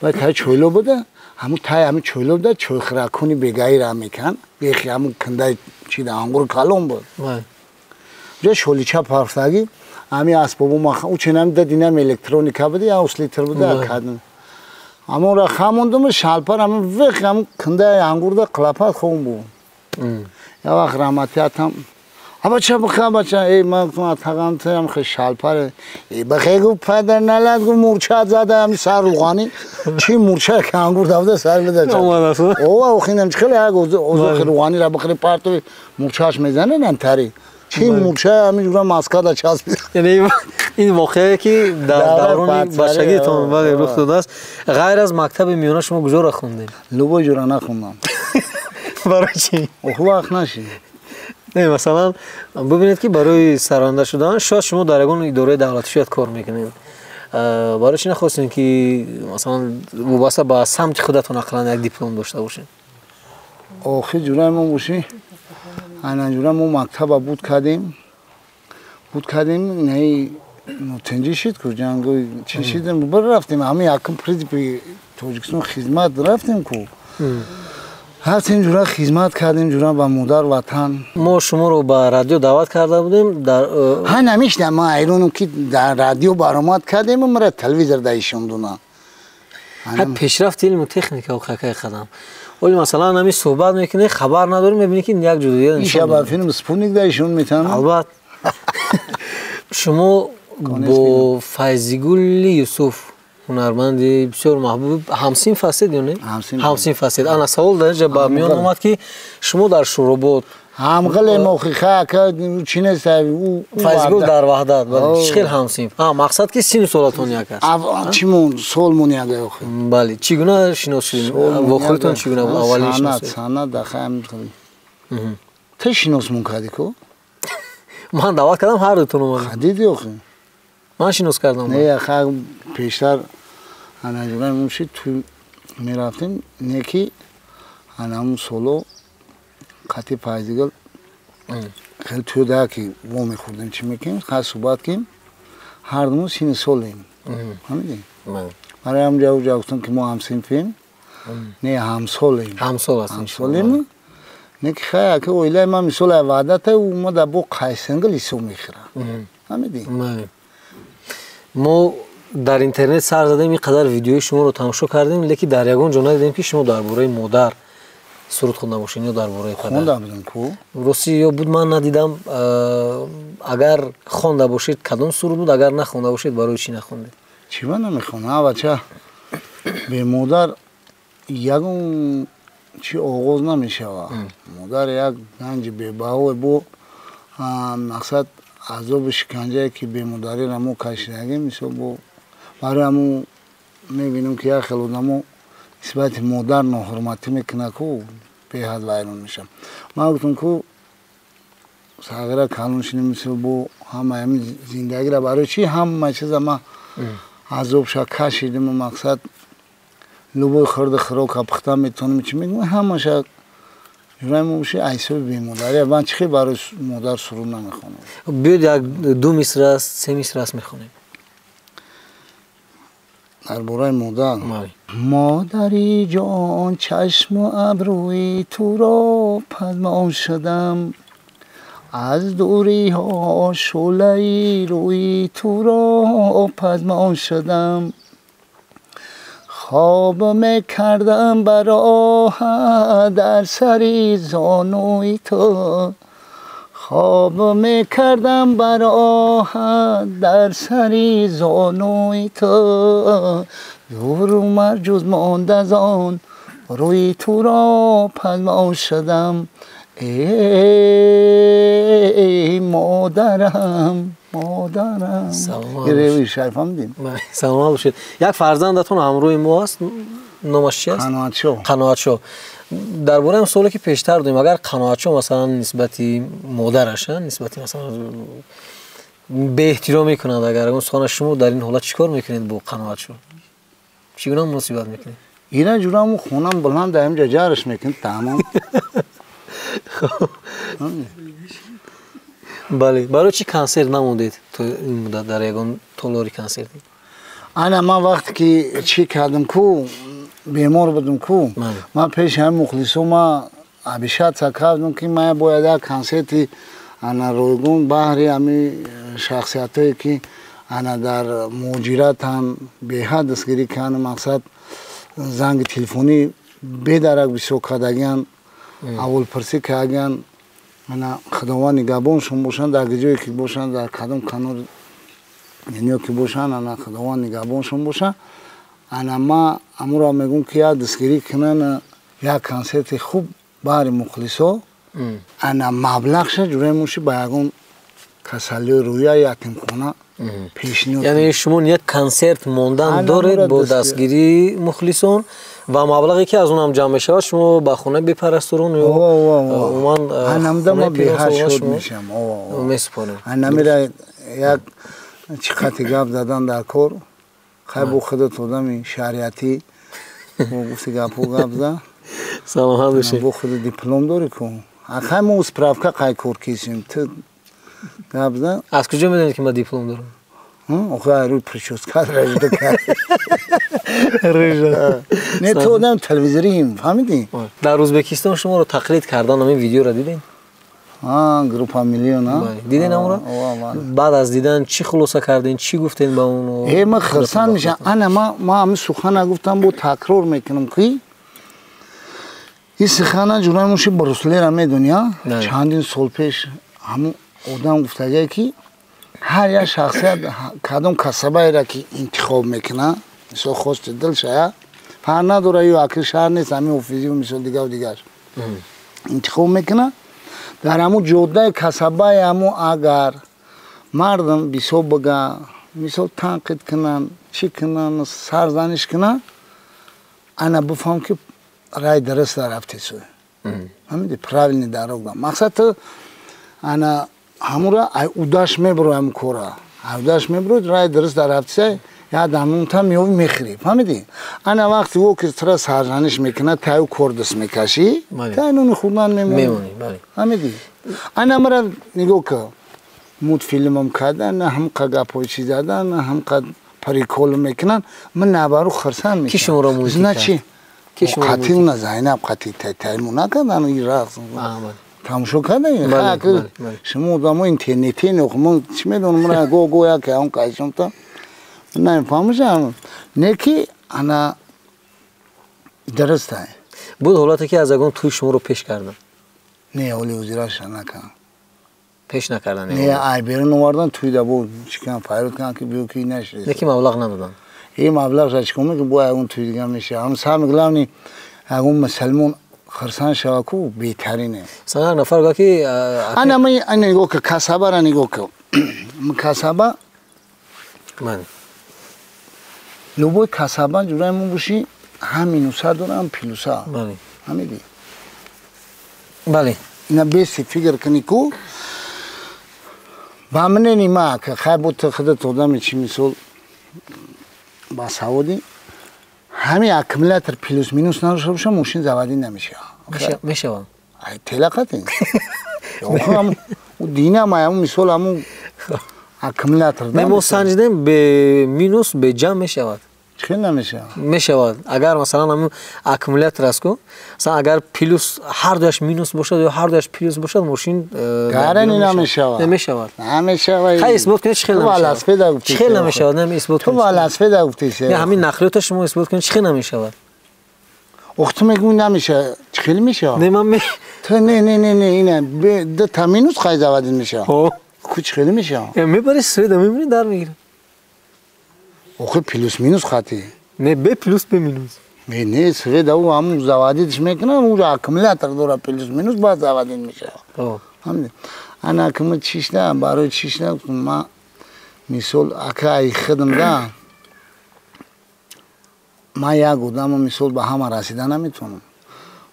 A: Баъд таи чойло буда, ҳамун таи ҳамин чойло буда чойхӯракони бегаира мекан. Бехи ҳамун киндаи чи да ангур калон буд. Ҷа шолича парфтагӣ ами асбобу маха ученам да динам электроника буда, я услитр буда кадм. Амонра хамондум шалпар ам вех ам киндаи ангурда қилапат хом буд. Я вақт раҳмати атам абача бихе абача эй ман гуфтам атағам там хе шалпар эй бихе гуфт падар налад гуфт мурча зада ами сар руғани чи мурча ки ангур давда сар буда.
B: Омадааст.
A: Ова охинам чи хеле як озохи руғанира бихӯри партови мурчааш мезананд тари. Чи мурча ҳамин ҷура Москвада часпид.
B: Яъне ин воқеае ки дар даврони бачагитон бале рух додааст. Ғайр аз мактаби миёна шумо куҷоро хондед?
A: Любой ҷура нахондам.
B: Барои чӣ?
A: Оху вақт нашид.
B: Не, масалан бубинед ки барои саранда шудан шояд шумо дар ягон идораи давлатӣ шояд кор мекунед. Барои чӣ нахостем ки масалан вобаста ба самти худатон ақаллан як диплом дошта бошед?
A: Охи ҷураи мо бошӣ айнан ҷура мо мактаба буд кардем. Буд кардем, неи нотинҷӣ шид ку ҷангои чӣ шидем, бір рафтем ҳамин якум принсипи Тоҷикистон хизмат рафтем ку. Рафтем ҷура хизмат кардем ҷура ба модар ватан.
B: Мо шуморо ба радио даъват карда будем дар
A: ҳа намешнам ман ҳайронам ки дар радио баромад кардем мара телевизор да ишондунам.
B: Ҳа пешрафти илму техника какай қадам. Оли масалан ҳамин суҳбат мекунӣ хабар надорӣ мебинӣ ки як ҷо дигар
A: иша ба филм Спутник да ишон метавонам.
B: Албатта. Шумо бо Файзигули Юсуф ҳунарманди бисёр маҳбуб ҳамсинф ҳастед ё не? Ҳамсинф ҳастед. Ана савол дар инҷа ба миён омад ки шумо дар Шӯробод
A: ҳамғилем охи ха чи нест
B: Файзигул дар Ваҳдат чӣ хел ҳамсинф? Мақсад ки сину солатон як аст.
A: Чимон солмон як охи.
B: Бале, чӣ гуна шинос шудем? Вохӯритон чӣ гуна буд? Аввалин шиносоӣ?
A: Санъат даха ҳамин. Ту шиносмон кардӣ ку?
B: Ман даъват кардам ҳар дутон омадед.
A: Диди охи?
B: Ман шинос кардам.
A: Не, ха пештар анаҷураи муши ту мерафтем, не ки анамун соло қати Файзигул хеле тӯ да ки во мехӯрдем чӣ мекунем, ха суҳбат кем, ҳар думон сини солем. Фаҳмидӣ? Барои ҳам ҷавоб гуфтам ки мо ҳамсинфем, не ҳамсолем.
B: Ҳамсол ҳастем.
A: Ҳамсолем. Не ки хай аки оилаи ман мисол Ваҳдата ӯ ма дар бо Қайсангил ҳисоб мехӯрад. Фаҳмидӣ?
B: Мо дар интернет сар задем ин қадар видеои шуморо тамошо кардем, лекин дар ягон ҷо надидем ки шумо дар бораи модар суруд хонда бошед ё дар бораи падар.
A: Хонда будам ку?
B: Рости ё буд ман надидам. Агар хонда бошед кадом суруд буд, агар нахонда бошед барои чӣ нахондед?
A: Чӣ ман намехонам? Бача бе модар ягон чӣ оғоз намешавад. Модар як ганҷи бебаҳое бо мақсад азоби шиканҷае ки бемодариро мо кашидагем, мисол бо барои ҳамун мебинем ки як хел одамо нисбати модар ноҳурматӣ мекунад ку беҳад вайрон мешавам. Ман гуфтам ку сағира калон шудем, мисол бо ҳамаи ҳамин зиндагиро барои чӣ ҳама чиза ман азобша кашидем, мақсад любой хӯрду хӯрока пухта метавонем чӣ мекунем, ҳамаша ҷураи айсоби бемодарӣ. Ман чӣ хел барои модар суруд намехонам?
B: Биёд як ду мисра аст, се мисра аст мехонем.
A: Дар бораи модар. Модари ҷон чашму абрӯи туро пазмон шудам, аз дуриҳо шӯлаи рӯи туро пазмон шудам, хоб мекардам бароҳа дар сари зонуи ту, хоб мекардам бароҳа дар сари зонуи ту, Зур умар ҷуз монда зон рӯи туро пазмон шудам. Эй модарам, модарам. Фаҳмидем.
B: Саломат бошед. Як фарзандатон ҳамрӯи мо аст, номаш чи аст?
A: Қаноатшо.
B: Қаноатшо. Дар бораи ҳам суоле ки пештар додем, агар Қаноатшо масалан нисбати модараш, нисбати масалан беэҳтиромӣ мекунад, агар ягон сухана, шумо дар ин ҳолат чӣ кор мекунед бо Қаноатшо? Чӣ гуна муносибат мекунед?
A: Ира ҷураму хонам баланд ҳамҷа ҷараш мекунед, тамом.
B: Бале, барои чӣ консерт намондед то ин муддат дар ягон толори консертӣ?
A: Ана ман вақте ки чӣ кардам ку, бемор будам ку, ман пеши ҳами мухлисо ма обещаться кардам, ки ман бояд як консерти ана ройгон баҳри ҳами шахсиятҳое ки ана дар муҳоҷиратан, беҳад дастгирӣ карданд, мақсад занги телефонӣ бедарак бисёр кардагиян, аввалпурсӣ кардагиян, ана худованд нигаҳбоншон бошанд, дар ҷое ки бошанд, дар кадом канор дунё ки бошанд, ана худованд нигаҳбоншон бошанд. Ана ма амуро мегӯм, ки як дастгирӣ кунанд, як консерти хуб баҳри мухлисо, ана маблағша ҷураи муши ба ягон касалиҳои рӯя, ятимхона пешниҳод.
B: Яъне шумо ният консерт мондан доред бо дастгирии мухлисон ва маблағе ки аз он ҳам ҷамъ мешавад, шумо ба хонаи бепарасторон ё умуман
A: анамда ма беҳад шод мешавам,
B: месупорем.
A: Анамира як чӣ қати гап задан дар кор, хай бо худат одами шариатӣ, гуфти гапҳо гап за.
B: Саломат бошед.
A: Бо худ диплом дорӣ ку, хай мо справка қай кор кисем, ту гап за.
B: Аз куҷо медонед, ки ман диплом дорам?
A: Охи рӯи прическа режда кард. Не, ту одам телевизорим, фаҳмидӣ?
B: Дар Ӯзбекистон шуморо тақлид кардан, ҳамин видеоро дидем?
A: Группа Миллион.
B: Диден амро? Баъд аз дидан чӣ хулоса кардем, чӣ гуфтем ба он?
A: Э, ма хурсанд мешам. Ана ма ҳамин сухана гуфтам, бо такрор мекунам, ки ин сухана ҷураи муши Бруслера медони, чандин сол пеш ҳамун одам гуфтагае, ки ҳар як шахсият кадом касабаеро ки интихоб мекунад, мисол хости дилшая, фарқ надора ё акли шаҳр нест, ҳамин офизию мисол дигаву дигар интихоб мекунад, дар ҳамун ҷодаи касабаи ҳамун агар мардум бисёр бигӯянд, мисол танқид кунанд, чӣ кунанд, сарзаниш кунанд, ана бифаҳм, ки рай дуруст рафтесу, ҳамиди правильный дорога. Мақсад ту ана ҳамура ай удаш мебуро, ҳамун кора ай удаш мебуро, рай дуруст рафтесай, як дамунта меёви, мехӯрӣ, фаҳмидӣ? Ана вақти о ки тура сарзаниш мекунад, таю кор дуст мекашӣ, тай нони хӯрдан мемонӣ, фаҳмидӣ? Ана мара нигоҳ кун, мультфилмам кардан, ҳамқа гапҳои чи задан, ҳамқа прикол мекунанд, ман набару хурсанд
B: мешавам. Ки шуморо мультик?
A: Қатил на Зайнаб қати тайму накардан, и рақс тамошо кардан. Шумо одамо интернетӣ, ман чӣ медонам, мара го го як он кайшонта намефаҳмашам, не ки ана дурустай.
B: Буд ҳолате, ки аз ягон тӯй шуморо пеш карданд?
A: Не, ҳоли ҳозираша накардам.
B: Пеш накардан?
A: Не, ай берун овардан, тӯйда бо чӣ кардам, файрод кардам, ки биё, ки нашид.
B: Не ки маблағ надоданд?
A: Ин маблағ чӣ кор мекунӣ, бо ягон тӯй дига мешава. Ҳам самое главное, ягон мусалмон хурсанд шава ку, беҳтарине.
B: Масалан, як нафар гӯяд, ки
A: Ана ма ана нигоҳ кун, касабара нигоҳ кун, касаба. Любой касаба ҷураи мо бошӣ, ҳам минуса дора, ҳам плюса, ҳамиди?
B: Бале.
A: Ина беси фикр кунӣ ку, ба мнени ма, хай бо ту худат одами чи мисол басаводӣ, ҳамин аккумулятор плюс минус надошта боша, мошин заводӣ намешава.
B: Мешавад.
A: Телақати динам ҳамун мисол ҳамун аккумулятор.
B: Не, мо санҷидем, бе минус, бе ҷамъ мешавад.
A: Чӣ намешавад?
B: Мешавад. Агар масалан ҳамун аккумулятор аст ку, масалан агар плюс ҳар дуяш минус бошад ё ҳар дуяш плюс бошад, мошин
A: гарани намешавад.
B: Намешавад.
A: Намешавад.
B: Хай, исбот кунед, чӣ хел намешавад. Чӣ хел намешавад? Не, исбот
A: кунед. Ту велосипеда гуфтӣ.
B: Не, ҳамин нақлиёта шумо исбот кунед, чӣ хел намешавад.
A: Ох, ту мегӯӣ намешавад, чӣ хел мешавад?
B: Не, ман
A: ту не, не, не, не, ина ду та минус хай заводӣ мешавад. Ку чӣ хел мешавад?
B: Мебари, света мебинӣ, дар мегирад.
A: Охи плюс минус хати.
B: Не, бе плюс, бе минус.
A: Не, свет ӯ ҳамун заводить мекунам, ӯ аккумулятор дора плюс минус баъд заводить мешавад. Ана акма чишна, барои чишна ма мисол ака ай хидм да ма як одама мисол ба ҳама расида наметавонам.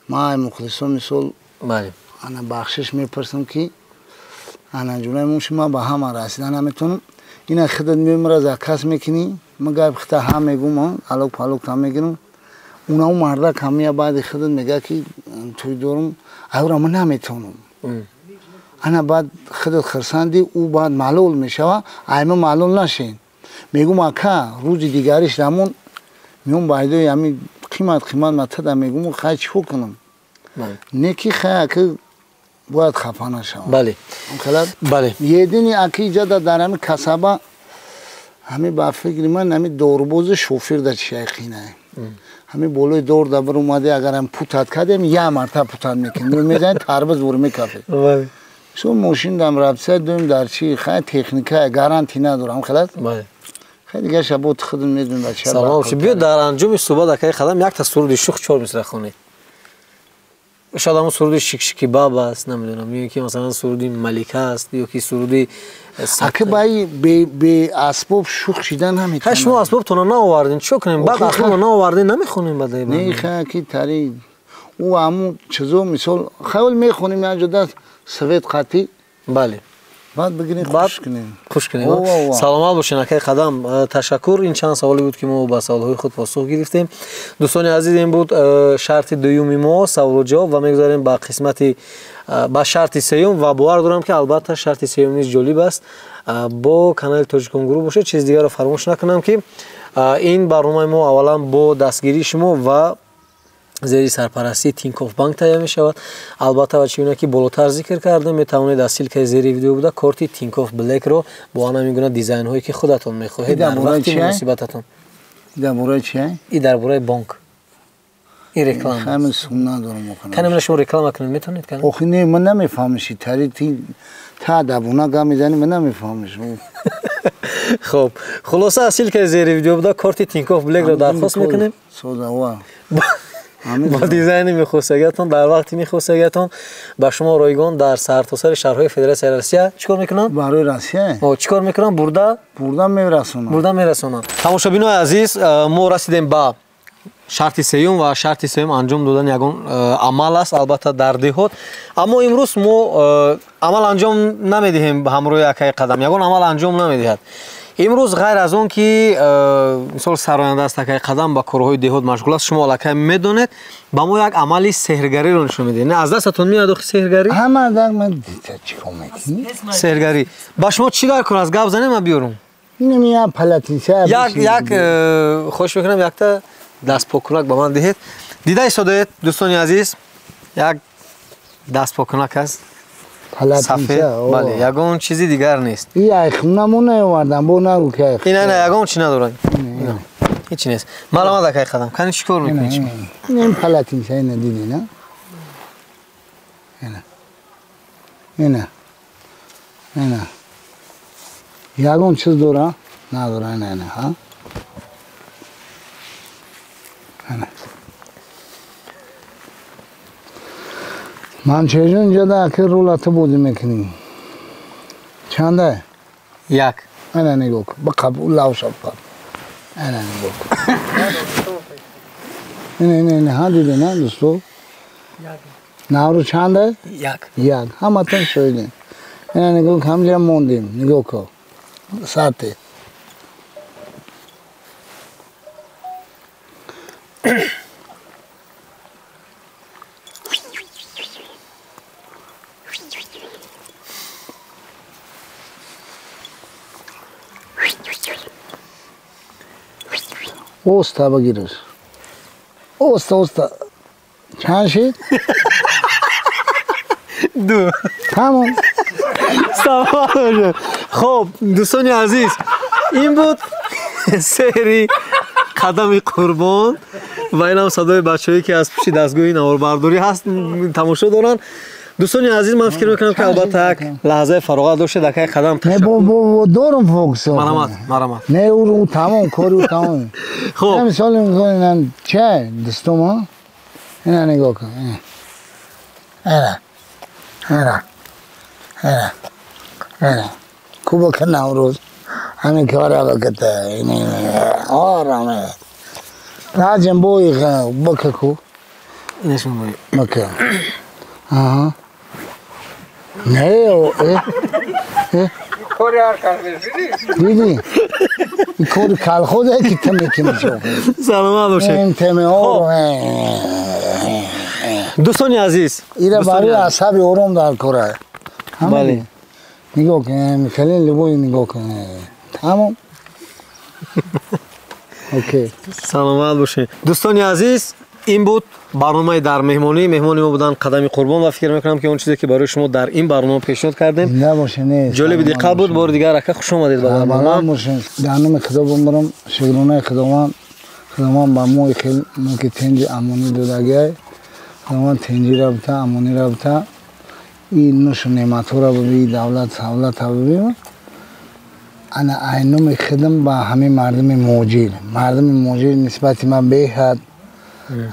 A: Ма ай мухлисо мисол ана бахшиш мепурсам ки ана ҷунаи муши ма ба ҳама расида наметавонам. Ина хидат мемра заказ мекунӣ, ма гап хита ҳа мегум, алок палок та мегирам. Уна у мардак ҳамия баъди хидат мега ки тӯй дорам, айра ма наметавонам. Ана баъд хидат хирсанди, ӯ баъд малол мешава, айма малол нашен. Мегум ака рӯзи дигариш рамон меом байдои ҳами қимат қимат ма тада мегум хай чӣ кунам? Не ки хай ака бояд хафа нашавам.
B: Бале. Бале.
A: Едини аки иҷода дар ҳами касаба ҳами ба фикри ман ҳами дорубози шофир да чиай қинае. Ҳами болои дор да бір омаде агар ҳам путат кардем, я марта путат мекунем. Мезанем тарбиз бур мекафед.
B: Бале.
A: Шо мошин дам рабса дуем дар чи хай техника гарантия надорам халат.
B: Бале.
A: Хай дига шабот худам медонам бача.
B: Салом ши биё дар анҷоми суҳбат акаи қадам якта суруди шух чор мисра хонед. Шояд ҳамон суруди шикшики баб аст, намедонам, ё ки масалан суруди малика аст, ё ки суруди
A: ака баи бе асбоб шух шидан наметавонад.
B: Хай шумо асбобтонро наовардин, чӣ кунем? Баъд асбобро наовардин, намехонем баъд.
A: Не, хай ки тари ӯ ҳамун чизо мисол хаёл мехонем як ҷода свет қатӣ.
B: Бале.
A: Баъд бигирем хуш кунем.
B: Хуш кунем. Саломат бошед акаи қадам. Ташаккур. Ин чанд саволе буд ки мо ба саволҳои худ посух гирифтем. Дӯстони азиз, ин буд шарти дуюми мо, саволу ҷавоб, ва мегузарем ба қисмати ба шарти сеюм ва бовар дорам ки албатта шарти сеюм низ ҷолиб аст. Бо канали Тоҷикон Гурӯҳ бошед. Чизи дигарро фаромӯш накунам ки ин барномаи мо аввалан бо дастгирии шумо ва зери сарпарастии Тинькофф банк тайёр мешавад. Албатта ва чӣ гуна ки болотар зикр кардем, метавонед аз ссилкаи зери видео буда корти Тинькофф Блэкро бо ана гуна дизайнҳое ки худатон мехоҳед дар вақти муносибататон.
A: Дар бораи чӣ?
B: И дар бораи бонк. И реклама.
A: Ҳама сум надорам.
B: Канам шумо реклама кунед метавонед канам?
A: Охи не, ман намефаҳмиши. Тари та дабуна гап мезанӣ, ман намефаҳмиш.
B: Хоб, хулоса аз ссилкаи зери видео буда корти Тинькофф Блэкро дархост мекунем.
A: Содава.
B: Бо дизайни мехостагиатон дар вақти мехостагиатон ба шумо ройгон дар сартосари шаҳрҳои Федератсияи Россия чӣ кор мекунанд?
A: Барои Россия?
B: Чӣ кор мекунанд? Бурда?
A: Бурда мерасонанд.
B: Бурда мерасонанд. Тамошобинои азиз, мо расидем ба шарти сеюм ва шарти сеюм анҷом додани ягон амал аст, албатта дар деҳот. Аммо имрӯз мо амал анҷом намедиҳем ҳамроҳи акаи қадам, ягон амал анҷом намедиҳад. Имрӯз ғайр аз он ки мисол сароянда аст акаи қадам ба корҳои деҳот машғул аст, шумо аллакай медонед, ба мо як амали сеҳргариро нишон медиҳед. Не, аз дастатон меояд охи сеҳргарӣ?
A: Ҳама дар ман чӣ кор мекунӣ?
B: Сеҳргарӣ. Ба шумо чӣ дар кор аст? Гап занем ман биёрам.
A: Инам як палатинча.
B: Як як хоҳиш мекунам якта дастпокунак ба ман диҳед. Дида истодаед дӯстони азиз, як дастпокунак аст. Сафед, бале, ягон чизи дигар нест.
A: И айхунамо наовардам, бо нару ки айхун.
B: Ина, ина, ягон чи надорад. Ҳеч нест. Маълумот акай қадам. Кани чӣ кор мекунед шумо?
A: Ин палатинча ина диди, на? Ина. Ина. Ина. Ягон чиз дора? Надора, ина, ина, ҳа? Ина. Ман чежун инҷода аки рулата бозӣ мекунем. Чанда?
B: Як.
A: Ана нигоҳ кун. Ба қабул лавша қаб. Ана нигоҳ кун. Ина ина ина ҳа диди на дӯсто? Наврӯз чанда?
B: Як.
A: Як. Ҳаматон шоҳидем. Ина нигоҳ кун, ҳамҷа мондем. Нигоҳ кун. Сате. Оста бигираш. Оста, оста. Чанд шид?
B: Ду.
A: Тамом.
B: Саломат бошед. Хоб, дӯстони азиз, ин буд сеҳри қадами қурбон ва инам садои бачаҳое ки аз пушти дастгоҳи наворбардорӣ ҳаст тамошо доранд. Дӯстони азиз, ман фикр мекунам, ки албатта як лаҳзаи фароғат доштед, акай Қадам.
A: Не, бо дорум фокус.
B: Марамат, марамат.
A: Не, ӯ тамом, кори ӯ тамом.
B: Хуб.
A: Мисол инан чай, дӯстомо. Ина нигоҳ кун. Ана. Ана. Ана. Ана. Кубок Наврӯз. Ҳамин кора баката. Ораме. Раҷам бои бакаку.
B: Инашон бои.
A: Бака. Аҳа. Не, э.
C: Кори ҳар кас дидӣ?
A: Дидӣ? Ин кори калхозе ки ту мекунӣ.
B: Саломат бошед.
A: Ин темео.
B: Дӯстони азиз,
A: ира барои асаби ором дар кора.
B: Бале.
A: Нигоҳ кун, хеле любой нигоҳ кун. Тамом. Окей.
B: Саломат бошед. Дӯстони азиз, ин буд барномаи дар меҳмонӣ. Меҳмони мо буданд Қадами Қурбон ва фикр мекунам, ки он чизе, ки барои шумо дар ин барнома пешниҳод кардем, ҷолиби диққат буд. Бори дигар, ака, хуш омадед ба барнома.
A: Дар номи Худо бимбарам, шукронаи Худованд. Худованд ба мо хел мулки тинҷи амонӣ додагиай. Худованд тинҷӣ рабта, амонӣ рабта, ин нушу неъматҳоро бибӣ, давлат савлата бибӣ. Ана ай номи худам ба ҳамаи мардуми муҳоҷир. Мардуми муҳоҷир нисбати ман беҳад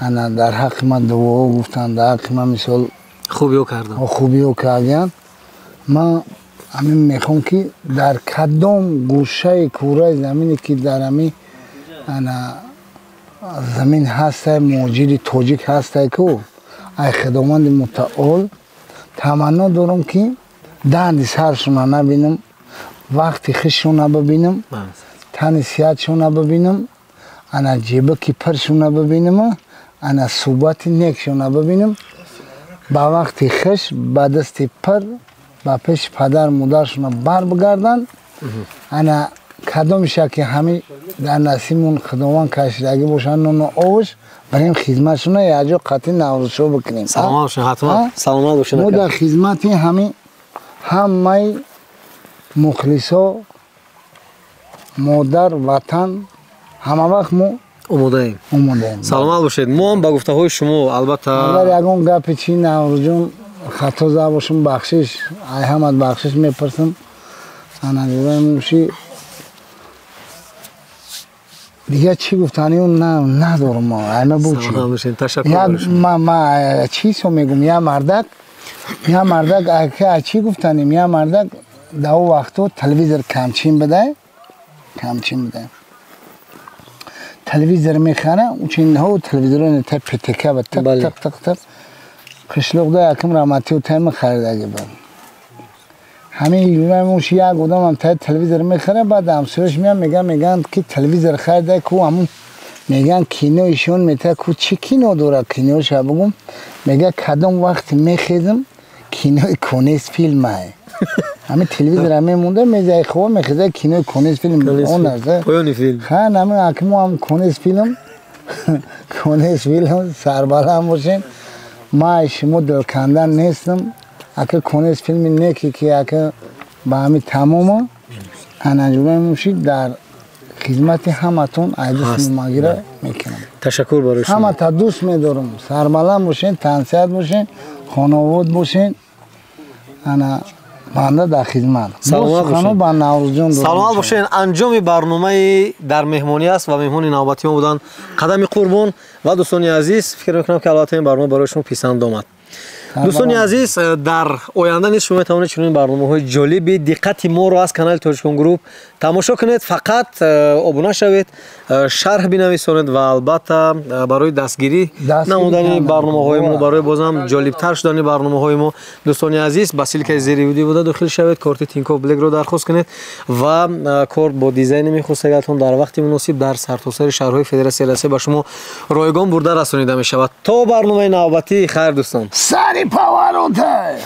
A: ана дар ҳаққи ман дуоҳо гуфтанд, дар ҳаққи ман мисол
B: хубиё карданд,
A: хубиё карданд. Ман ҳамин мехоҳам, ки дар кадом гӯшаи кураи замине, ки дар ҳамин ана замин ҳастай, муҳоҷири тоҷик ҳастай ку, ай Худованди мутаол таманно дорам, ки дарди саршона набинам, вақти хишшона бибинам, тани сиҳатшона бибинам, ана ҷебаки пиршона бибинам, ана суҳбати некшона бибинам, ба вақти хиш ба дасти пир ба пеши падар модаршона бар бигарданд. Ана кадомиша ки ҳами дар насибмон Худованд кашидагӣ бошанд, нону овш барем, хизматшона якҷо қатъи наврӯзшо бикунем.
B: Саломат бошед, ҳатман саломат бошед.
A: Мо дар хизмати ҳами ҳамаи мухлисо, модар ватан ҳама вақт мо
B: омодаем.
A: Омодаем.
B: Саломат бошед. Мо ҳам ба гуфтаҳои шумо албатта.
A: Агар ягон гапи чи, Наврӯзҷон, хато зада бошам, бахшиш, ай ҳамат бахшиш мепурсам. Ана гуфтаи дигар чӣ гуфтани надорам. Айма бу чи ма чисо мегум, я мардак, я мардак чӣ гуфтанем, я мардак дар он вақтҳо телевизор камчин будай, камчин будай, телевизор мехара, учинҳо телевизорро та птк ба тақ тақ тақ тақ қишлоқда якм раҳматиё тайма харидаги буд. Ҳамин юрамуш як одамам та телевизор мехара, баъд ҳамсояш меян, меган, меган ки телевизор харида ку, ҳамун меган кино ишон мета ку, чӣ кино дора, киноша бугум. Мега, кадом вақт мехезам, кинои конес филмае. Ҳамин телевизор мемонда, мезаи хова мехеза, кинои конес филм он аст.
B: Поёни филм.
A: Ха, нами акмо ҳам конес филм, конес филм. Сарбаланд бошем. Ма шумо дилкандан нестам, ака. Конес филми неки ки ака ба ҳами тамома анаҷураи муши дар хизмати ҳаматон айдӯст магира мекунам.
B: Ташаккур барои шумо.
A: Ҳамата дӯст медорам. Сарбаланд бошен, тансиҳат бошен, хоновод бошен. Ана банда дар хизмат.
B: Саломат бошед.
A: Ба Наврӯзҷон.
B: Саломат бошед. Анҷоми барномаи дар меҳмонӣ аст ва меҳмони навбатии мо буданд Қадами Қурбон. Ва дӯстони азиз, фикр мекунам, ки албатта ин барнома барои шумо писанд омад. Дӯстони азиз, дар оянда низ шумо метавонед чунин барномаҳои ҷолиби диққати моро аз канали Тоҷикон Груп тамошо кунед. Фақат обуна шавед, шарҳ бинависонед ва албатта барои дастгирӣ намудани барномаҳои мо, барои бозам ҷолибтар шудани барномаҳои мо, дӯстони азиз, ба ссылка и зери видео буда дохил шавед, корти Тинькофф Блекро дархост кунед ва корт бо дизайни мехостагиатон дар вақти муносиб дар сартосари шаҳрҳои Федератсияи Россия ба шумо ройгон бурда расонида мешавад. То барномаи навбатӣ, хайр, дӯстон.
A: Сари поворота.